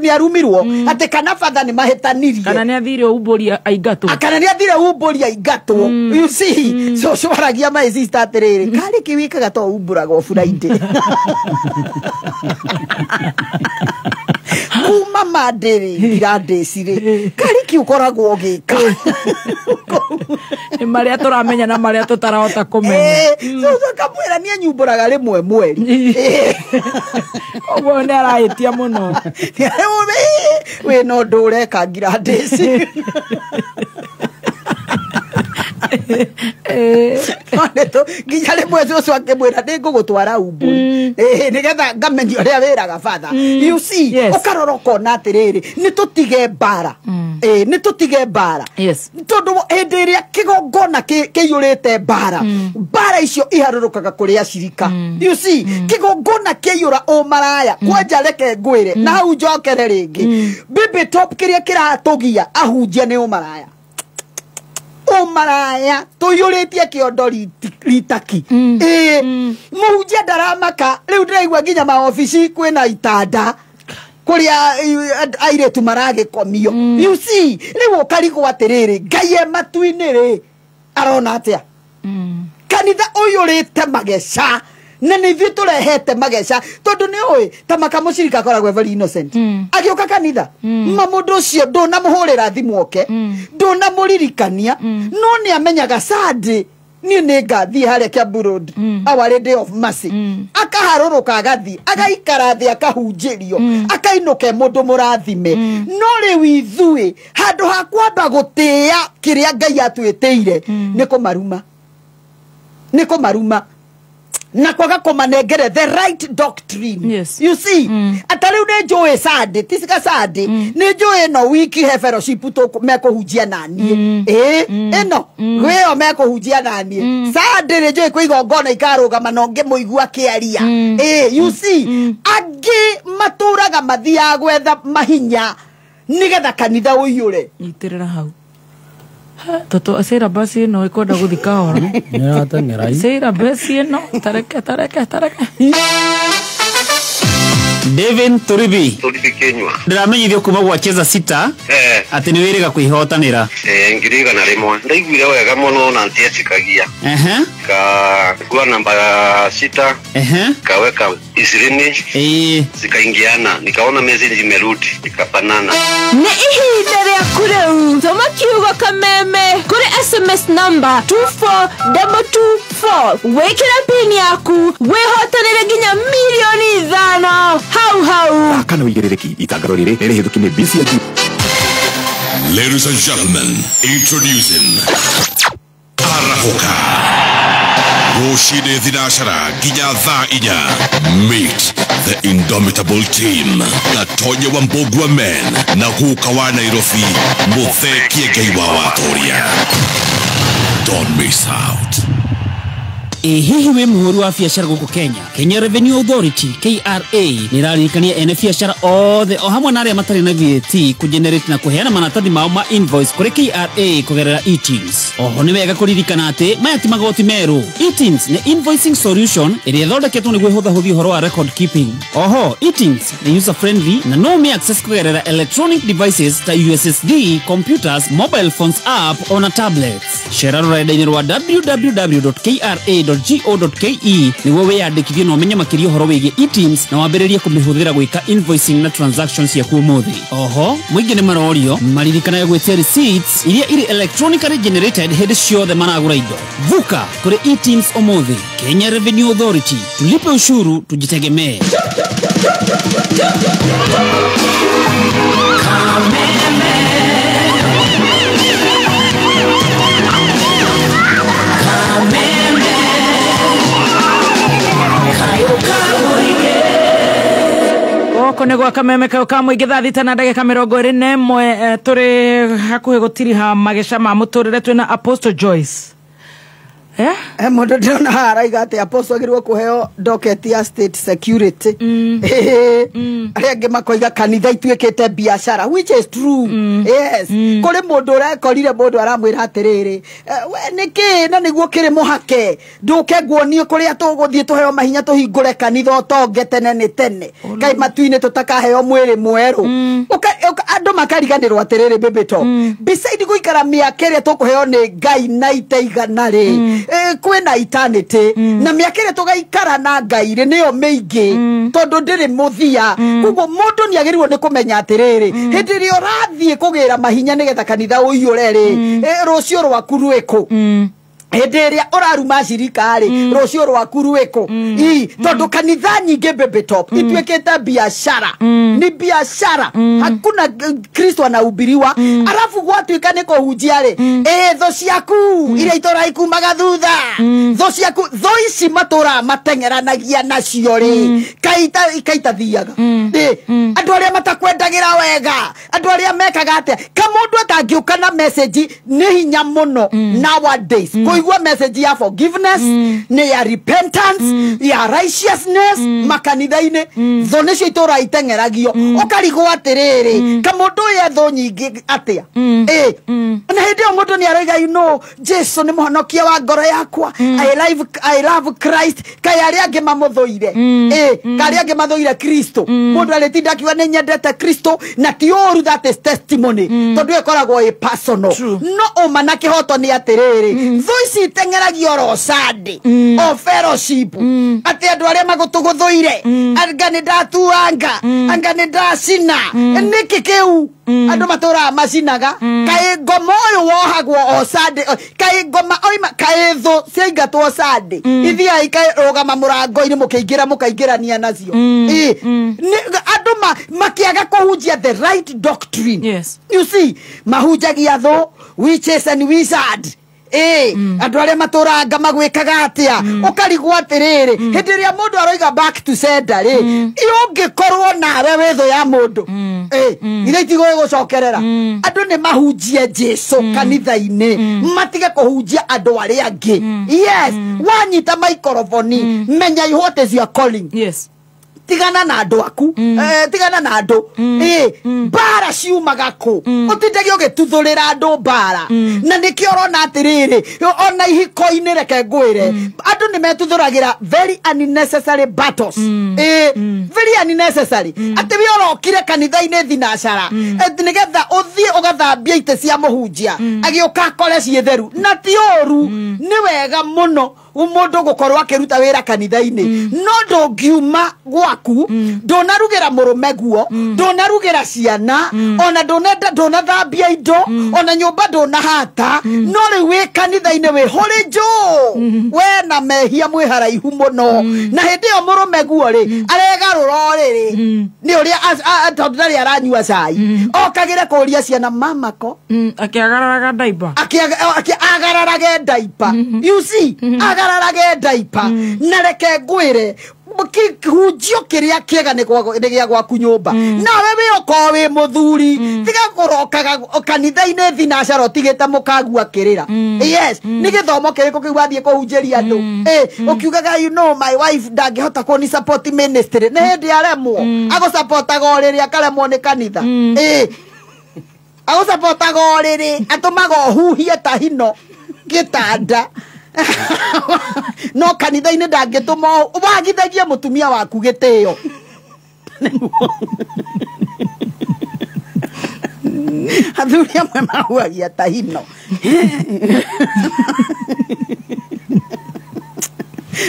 ni arumirwo ati kana father ni mahitanirie kana ni athire umburi aingatwo kana ni athire umburi aingatwo. You see, so cwaragia my sister atiriri kari kiwikaga to umburaga Friday kuma mandĩrĩ ngirandĩcirĩ kariki ũkoragwo ũgĩka nĩ marĩa tũramenya na marĩa tũtarahota kũmenya. Kamwĩra niĩ nyumbũraga rĩmwe mweri ũguo nĩ arahĩtia mũno wĩna ũndũ ũreka ngirandĩci. Nginya rĩmwe cũcũ akĩmwĩra nĩngũgũtwara umbũri nĩgetha ngamenya ũrĩa wĩraga father. You see, ũkarora ũkona atĩrĩrĩ nĩ tũtige mbara, nĩ tũtige mbara tondũ hĩndĩ ĩrĩa kĩgongona kĩiyũrĩte mbara, mbara icio iharũrũkaga kũrĩ acirika. You see, kĩgongona kĩiyũra ũmaraya kwanja reke ngwĩre na hau njokere rĩngĩ Baby Top kĩrĩa kĩratũgia ahunjia nĩ ũmaraya ũmaraya tũiyũrĩtie kĩondo ritaki. Mũhunjia ndaramaka rĩu ndĩraigua nginya maobici kwĩna itanda kũrĩa airĩtu maragĩkomio. You see, rĩu ũkarigwo atĩrĩrĩ Ngai e matu-inĩ rĩ arona atĩa kanitha ũiyũrĩte mageca na nĩ ithuĩ tũrehete mageca tondũ nĩ ũĩ ta makamũcirika akoragwo very innocent agĩũka kanitha ma mũndũ ũcio ndũnamũhũrĩra thimũ oke ndũnamũririkania no nĩ amenyaga Sunday niĩ nĩ ngathiĩ harĩa Kiambu Road Our Lady of Mercy akaharũrũka agathiĩ agaikara thĩ akahunjĩrio akainũka e mũndũ mũrathime. No rĩu ithuĩ handũ ha kwamba gũtĩĩa kĩrĩa Ngai atwĩtĩire nĩ kũmaruma, nĩ kũmaruma na kwaga kũmanengere the right doctrine. Yes. You see, ata rĩu nĩ njũĩ Sunday tisika Sunday nĩ njũĩ ĩno wiki he fellowship mekũhunjia naniĩ ĩno ĩyo mekũhunjia naniĩ Sunday nĩ njũĩ kwĩ igongona ikarũgama na ũngĩmũigua akĩaria. You see, angĩ matũraga mathiaga gwetha mahinya nĩgetha kanitha ũiyũre. Nyitĩrĩra hau toto acera basi ĩno ĩkwenda gũthi kahora cera basi ĩno tareke tareke tareke. David Turibi Kenywa ndĩramenyithio kuma gwa Cheza Sita atĩ nĩ wĩrĩga kwĩhotanĩra 1,100 ndaiguire wega mũno na ntiecikagia ka namba 6 kaweka 20 zikaingiana nikaona message imerudi ikapanana. Nĩ ihinda rĩaku rĩu tũma kiugo kameme kũrĩ SMS number 24224 wĩkĩre pin yaku wĩhotanĩre nginya 5,000,000 hau hau. Kana wĩigĩrĩrĩki itangaro rĩrĩ nĩ rĩhĩtũki nĩ BCG. Ladies and gentlemen, introducing Arahoka Rũcinĩ thinacara nginya thaa 4. Meet the indomitable team Gatonye wa Mbogua men na guka wa Nairobi Muthee Kiengei wa Watoria. Don't miss out. Hihi wĩ mũhũri wa biacara gũkũ Kenya? Kenya Revenue Authority KRA nĩ ĩraririkania ene biacara othe o hamwe na arĩa matarĩ na VAT kũgenerate na kũheana maratathi mao ma invoice kũrĩ KRA kũgerera eTIMS. Oho nĩ wega kũririkana atĩ maya ti magoti merũ. eTIMS nĩ invoicing solution ĩrĩa ĩthondeketwo nĩguo ĩhũthahũthie ũhoro wa record keeping. Oho eTIMS nĩ user friendly na no ũmĩ access kũgerera electronic devices ta USSD, computers, mobile phones app ona tablets. Cera rũrenda-inĩ rwa www.kra.go.ke nĩguo wĩyandĩkithie na ũmenye makĩria ũhoro wĩgiĩ eTIMS na wambĩrĩrie kũmĩhũthĩra gwĩka invoicing na transactions ciaku ũmũthĩ. Oho mũingĩ nĩ marorio maririkanage gwĩtia receipts iria irĩ electronically generated hĩndĩ ciothe maragũra indo. Vuka kũrĩ eTIMS ũmũthĩ. Kenya Revenue Authority, tulipe ushuru tujitegemee. Gũkũ nĩ gwa Kameme kaũ ka mũingĩ thaa 6 na ndagĩka 21 tũrĩ hakuhĩ gũtiriha mageca ma mũtũrĩre twĩna Apostle Joyce. Mũndũ ndĩrona haha araiga atĩ Apostle agĩrĩirwo kũheo docket ya state security. Arĩa angĩ makoiga kanitha ituĩkĩte biacara, which is true. Yes. Kũrĩ mũndũ ũrekorire mũndũ aramwĩra atĩrĩrĩ, we nĩkĩ na nĩguo kĩrĩ mũhake ndũke nguonie kũrĩa tũgũthiĩ tũheo mahinya tũhingũre kanitha ũtonge tene nĩ tene kai matu-inĩ tũtakaheo mwĩrĩ mwerũ. Andũ makariganĩrwo atĩrĩrĩ bĩbĩto beside gũikara mĩaka ĩrĩa tũkũheo nĩ Ngai na ite igana rĩ, kwĩna eternity na mĩaka ĩrĩa tũgaikara na Ngai rĩ nĩyo mĩingĩ tondũ ndĩrĩ mũthia. Koguo mũndũ nĩ agĩrĩirwo nĩ kũmenya atĩrĩrĩ, hĩndĩ ĩrĩa ũrathiĩ kũgĩra mahinya nĩgetha kanitha ũiyũre rĩ, rũciũ rwaku rwĩkũ? Hĩndĩ ĩrĩa ũraruma cirika rĩ, rũciũ rwaku rwĩkũ? Tondũ kanitha nyingĩ Baby Top ituĩkĩte biacara, ni biacara, hakuna Kristo anahubiriwa. Arafu gwatuĩka nĩ kũhunjia rĩ, thũ ciaku iria itũraga ikumaga thutha, thũ ciaku thũ ici matũraga mateng'eranagia nacio rĩ, kaitathiaga. Andũ arĩa matakwendagĩra wega, andũ arĩa mekaga atĩa, ka mũndũ atangĩũka na message nĩ hinya mũno nowadays kũigua message ya forgiveness, nĩ ya repentance, ya righteousness makanitha-inĩ. Thũ nĩcio itũraga iteng'eragio, ũkarigwo atĩrĩrĩ, ka mũndũ ũyũ e thũ nyingĩ atĩa? Na hĩndĩ ĩyo mũndũ nĩ aroiga, you know, Jesu nĩ mũhonokia wa ngoro yakwa, I love Christ. Kaĩ arĩa angĩ mamũthũire, kaĩ arĩa angĩ mathũire Kristo. Mũndũ arĩtinda akiuga nĩ nyendete Kristo, na ti ũru, that is testimony, tondũ ĩkoragwo ĩ personal. No ũma na kĩhoto nĩ atĩrĩrĩ, thũ ici iteng'eragio oro Sunday, o fellowship, atĩ andũ arĩa magũtũgũthũire, anga nĩ ndatuanga, anga nĩ ndacina, nĩkĩ kĩu andũ matũraga macinaga? Kaĩ ngoma ũyũ wohagwo o Sunday, kaĩ ngoma oima, kaĩ thũ ciaingatwo Sunday, ithiaga ikarũgama mũrango-inĩ mũkĩingĩra mũkaingĩrania nacio. Andũ makĩaga kũhunjia the right doctrine. Yes. You see, mahunjagia thũ, witches and wizard. Andũ arĩa matũranga magwĩkaga atĩa? Ũkarigwo atĩrĩrĩ, hĩndĩ ĩrĩa mũndũ aroiga back to sender rĩ, ũngĩkorwo nawe wĩ thũ ya mũndũ, ithe itigũgũcokerera. Andũ nĩ mahunjie Jesu kanitha-inĩ, matige kũhunjia andũ arĩa angĩ. Yes, wanyita microphone, menya what is your calling. Yes. Tigana na andũ aku, tigana na andũ. Mbara ciumaga kũ? Ũtindage ũgĩtuthũrĩra andũ mbara. Na nĩkĩo ũrona atĩrĩrĩ, ona ihiko-inĩ reke ngwĩre, andũ nĩ metuthũragĩra very unnecessary battles. Very unnecessary. Atĩ we ũrokire kanitha-inĩ thinacara, nĩgetha ũthiĩ ũgathambia itĩ cia mũhunjia, agĩũka akore ciĩ theru. Na ti ũru, nĩ wega mũno mũndũ gũkorwo akĩruta wĩra kanitha-inĩ, no ndũngiuma gwaku ndũnarugĩra mũrũme guo, ndũnarugĩra ciana, ona ndũnathambia indo, ona nyũmba ndũnahata, no rĩu wĩ kanitha-inĩ wĩ hũrĩ njũ, we na mehia mwĩ haraihu mũno. Na hĩndĩ ĩyo mũrũme guo rĩ, aregarũra o rĩrĩ nĩ ũrĩa tondũ ndarĩ aranyua cai, okagĩre kũria ciana mamako, akĩagararaga ndaiba, akĩagararage ndaipa. You see, agararage ndaipa. Na reke ngwĩre, kĩhunjio kĩrĩa kĩega nĩ gĩa gwaku nyũmba. Nawe wĩ okorwo wĩ mũthuri, tiga kũrokaga kanitha-inĩ thinacara ũtigĩte mũkagu akĩrĩra. Yes, nĩ gĩthomo kĩrĩkũ kĩu wathiĩ kũhunjĩria andũ? Ũkiugaga, you know, my wife ndangĩhota kũni support ministry. Nĩ hĩndĩ aremwo, agũsupportaga o rĩrĩ akaremwo nĩ kanitha. Agũsupportaga o rĩrĩ, atũmaga ũhuhie ta hino gĩtanda. No kanitha-inĩ ndangĩtũma wagithagie mũtumia waku gĩtĩo. Athuri amwe mahuagia ta hino.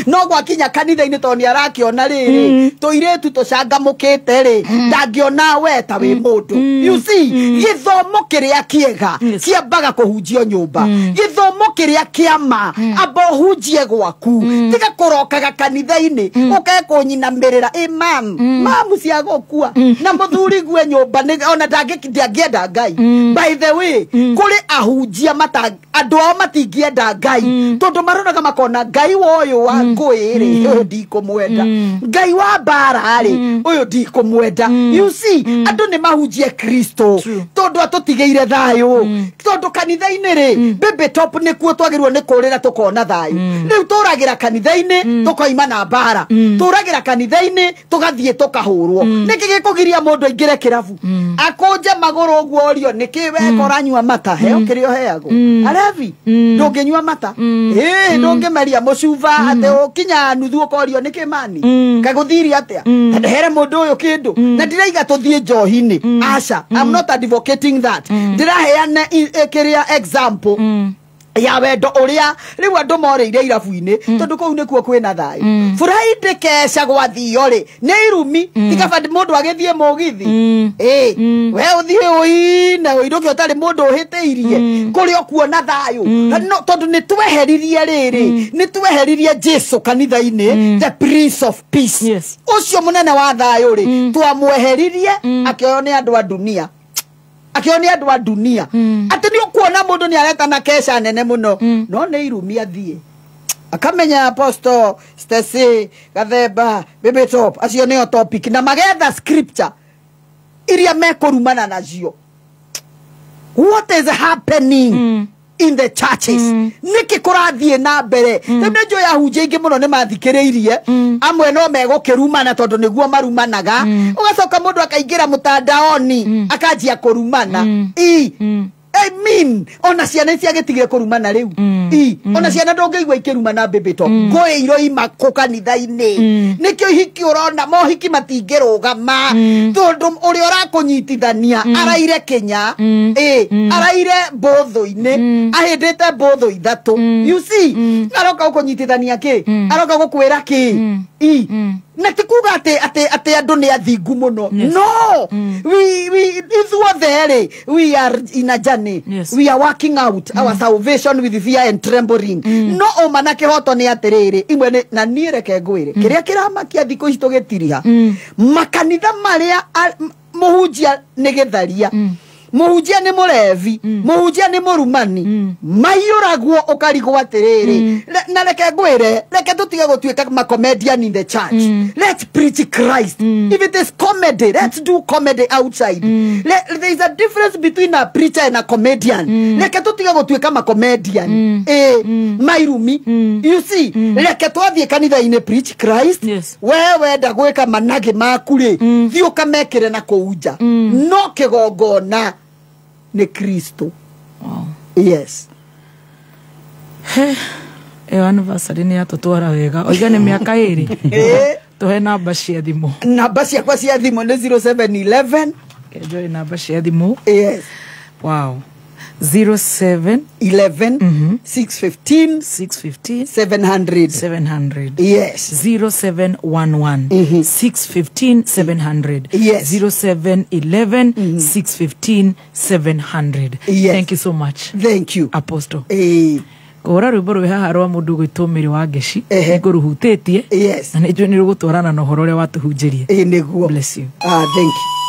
No gwakinya kanitha-inĩ tondũ nĩ arakĩona rĩrĩ, tũirĩtu tũcangamũkĩte rĩ, ndangĩona we ta wĩ mũndũ. You see, gĩthomo kĩrĩa kĩega kĩambaga kũhunjio nyũmba. Gĩthomo kĩrĩa kĩama amba ũhunjie gwaku tiga kũrokaga kanitha-inĩ ũke kũnyinamĩrĩra ĩ mam mamu cia gũkua na mũthuri gue nyũmba ona ndangĩenda Ngai. By the way, kũrĩ ahunjia andũ ao matingĩenda Ngai tondũ maroraga makona Ngai wa ũyũ wa ngũĩ rĩ ũyũ ndikũmwenda, Ngai wa mbara rĩ ũyũ ndikũmwenda. You see, andũ nĩ mahunjie Kristo tondũ atũtigĩire thayũ, tondũ kanitha-inĩ rĩ baby top nĩkuo twagĩrĩirwo nĩ kũrĩra tũkona thayũ. Rĩu tũragĩra kanitha-inĩ tũkoima na mbara, tũragĩra kanitha-inĩ tũgathiĩ tũkahũrwo. Nĩkĩ gĩkũgiria mũndũ aingĩre kĩrabu akũnje magũrũ ũguo ũrio nĩkĩ weka ũranyua mata? Heo kĩrĩa ũheagwo arevi, ndũngĩnyua mata, ndũngĩmeria mũcuba atĩ ũkinya nuthu ũkorio nĩkĩ mani kagũthirie atĩa ndehere mũndũ ũyũ kĩndũ. Na ndiraiga tũthiĩ njohi-inĩ, aca, I'm not advocating that. Ndĩraheana kĩrĩa example ya wendo ũrĩa rĩu andũ morĩire irabu-inĩ tondũ kũu nĩkuo kwĩna thayũ. Friday keca gwathio rĩ nĩ irumi, tiga mũndũ agĩthiĩ mũgithi we ũthiĩ ũine ũinũke ũtarĩ mũndũ ũhĩtĩirie kũrĩa ũkuona thayũ. Tondũ nĩ tweheririe rĩrĩ, nĩ tweheririe Jesu kanitha-inĩ, the Prince of Peace, ũcio mũnene wa thayũ rĩ twamweheririe akĩoywo nĩ andũ a dunia, akĩo nĩ andũ a dunia. Atĩ nĩ ũkuona mũndũ nĩ areta na keca nene mũno no nĩ irumi athiĩ akamenya Apostle Stacy Gathemba Baby Top acio nĩo topic na magetha scripture iria mekũrumana nacio. What is happening in the churches? Nĩkĩ kũrathiĩ na mbere? Rĩu nĩ njũĩ ahunjia aingĩ mũno nĩ mathikĩrĩirie, amwe no megũkĩrumana tondũ nĩguo marumanaga. Ũgacoka mũndũ akaingĩra mũtandaoni akanjia kũrumana. I mean, ona ciana ciagĩtigire kũrumana rĩu. Ona ciana ndũngĩigua ikĩrumana Baby Top. Ngũĩ iroima kũ kanitha-inĩ. Nĩkĩo ihiki ũrona mohiki matingĩrũgama tondũ ũrĩa ũrakũnyitithania araire Kenya, araire mbũthũ-inĩ, ahĩndĩte mbũthũ ithatũ. You see, aroka gũkũnyitithania kĩ? Aroka gũkwĩra kĩ? Na ti kuga atĩ andũ nĩ athingu mũno. No, we ithuothe rĩ, we are in a journey. We are working out our salvation with fear and trembling. No ũma na kĩhoto nĩ atĩrĩrĩ, imwe na niĩ reke ngwĩre kĩrĩa kĩramakia thikũ ici tũgĩtiriha makanitha marĩa mũhunjia nĩ gĩtharia, mũhunjia nĩ mũrevi, mũhunjia nĩ mũrumani, maiyũragwo ũkarigwo atĩrĩrĩ. Na reke ngwĩre, reke tũtige gũtuĩka ma-comedian in the church. Let's preach Christ. If it is comedy, let's do comedy outside. There is a difference between a preacher and a comedian. Reke tũtige gũtuĩka ma-comedian mairumi. You see, reke twathiĩ kanitha-inĩ preach Christ. We wenda gwĩka managĩ maku rĩ, thiĩ ũkamekĩre na kũu nja, no kĩgongona nĩ Kristo. Yes. Ĩyo anniversary nĩ yatũtwara wega. Oiga nĩ mĩaka 2. Tũhe namba cia thimũ. Namba ciakwa cia thimũ nĩ 0711. Enjoy namba cia thimũ. Yes. Wow. 07 11 615 615 700 700. Yes. 0711 615 700. Yes. 0711 615 700. Yes. Thank you so much. Thank you. Apostle. Kũhũra rwĩmbo rwĩ haha rwa mũndũ gwĩtwo Mary wa Ngeci nĩngũrũhutĩtie. Yes. Na nĩ njũĩ nĩ rũgũtwarana na ũhoro ũrĩa watũhunjĩria. Nĩguo. Bless you. Thank you.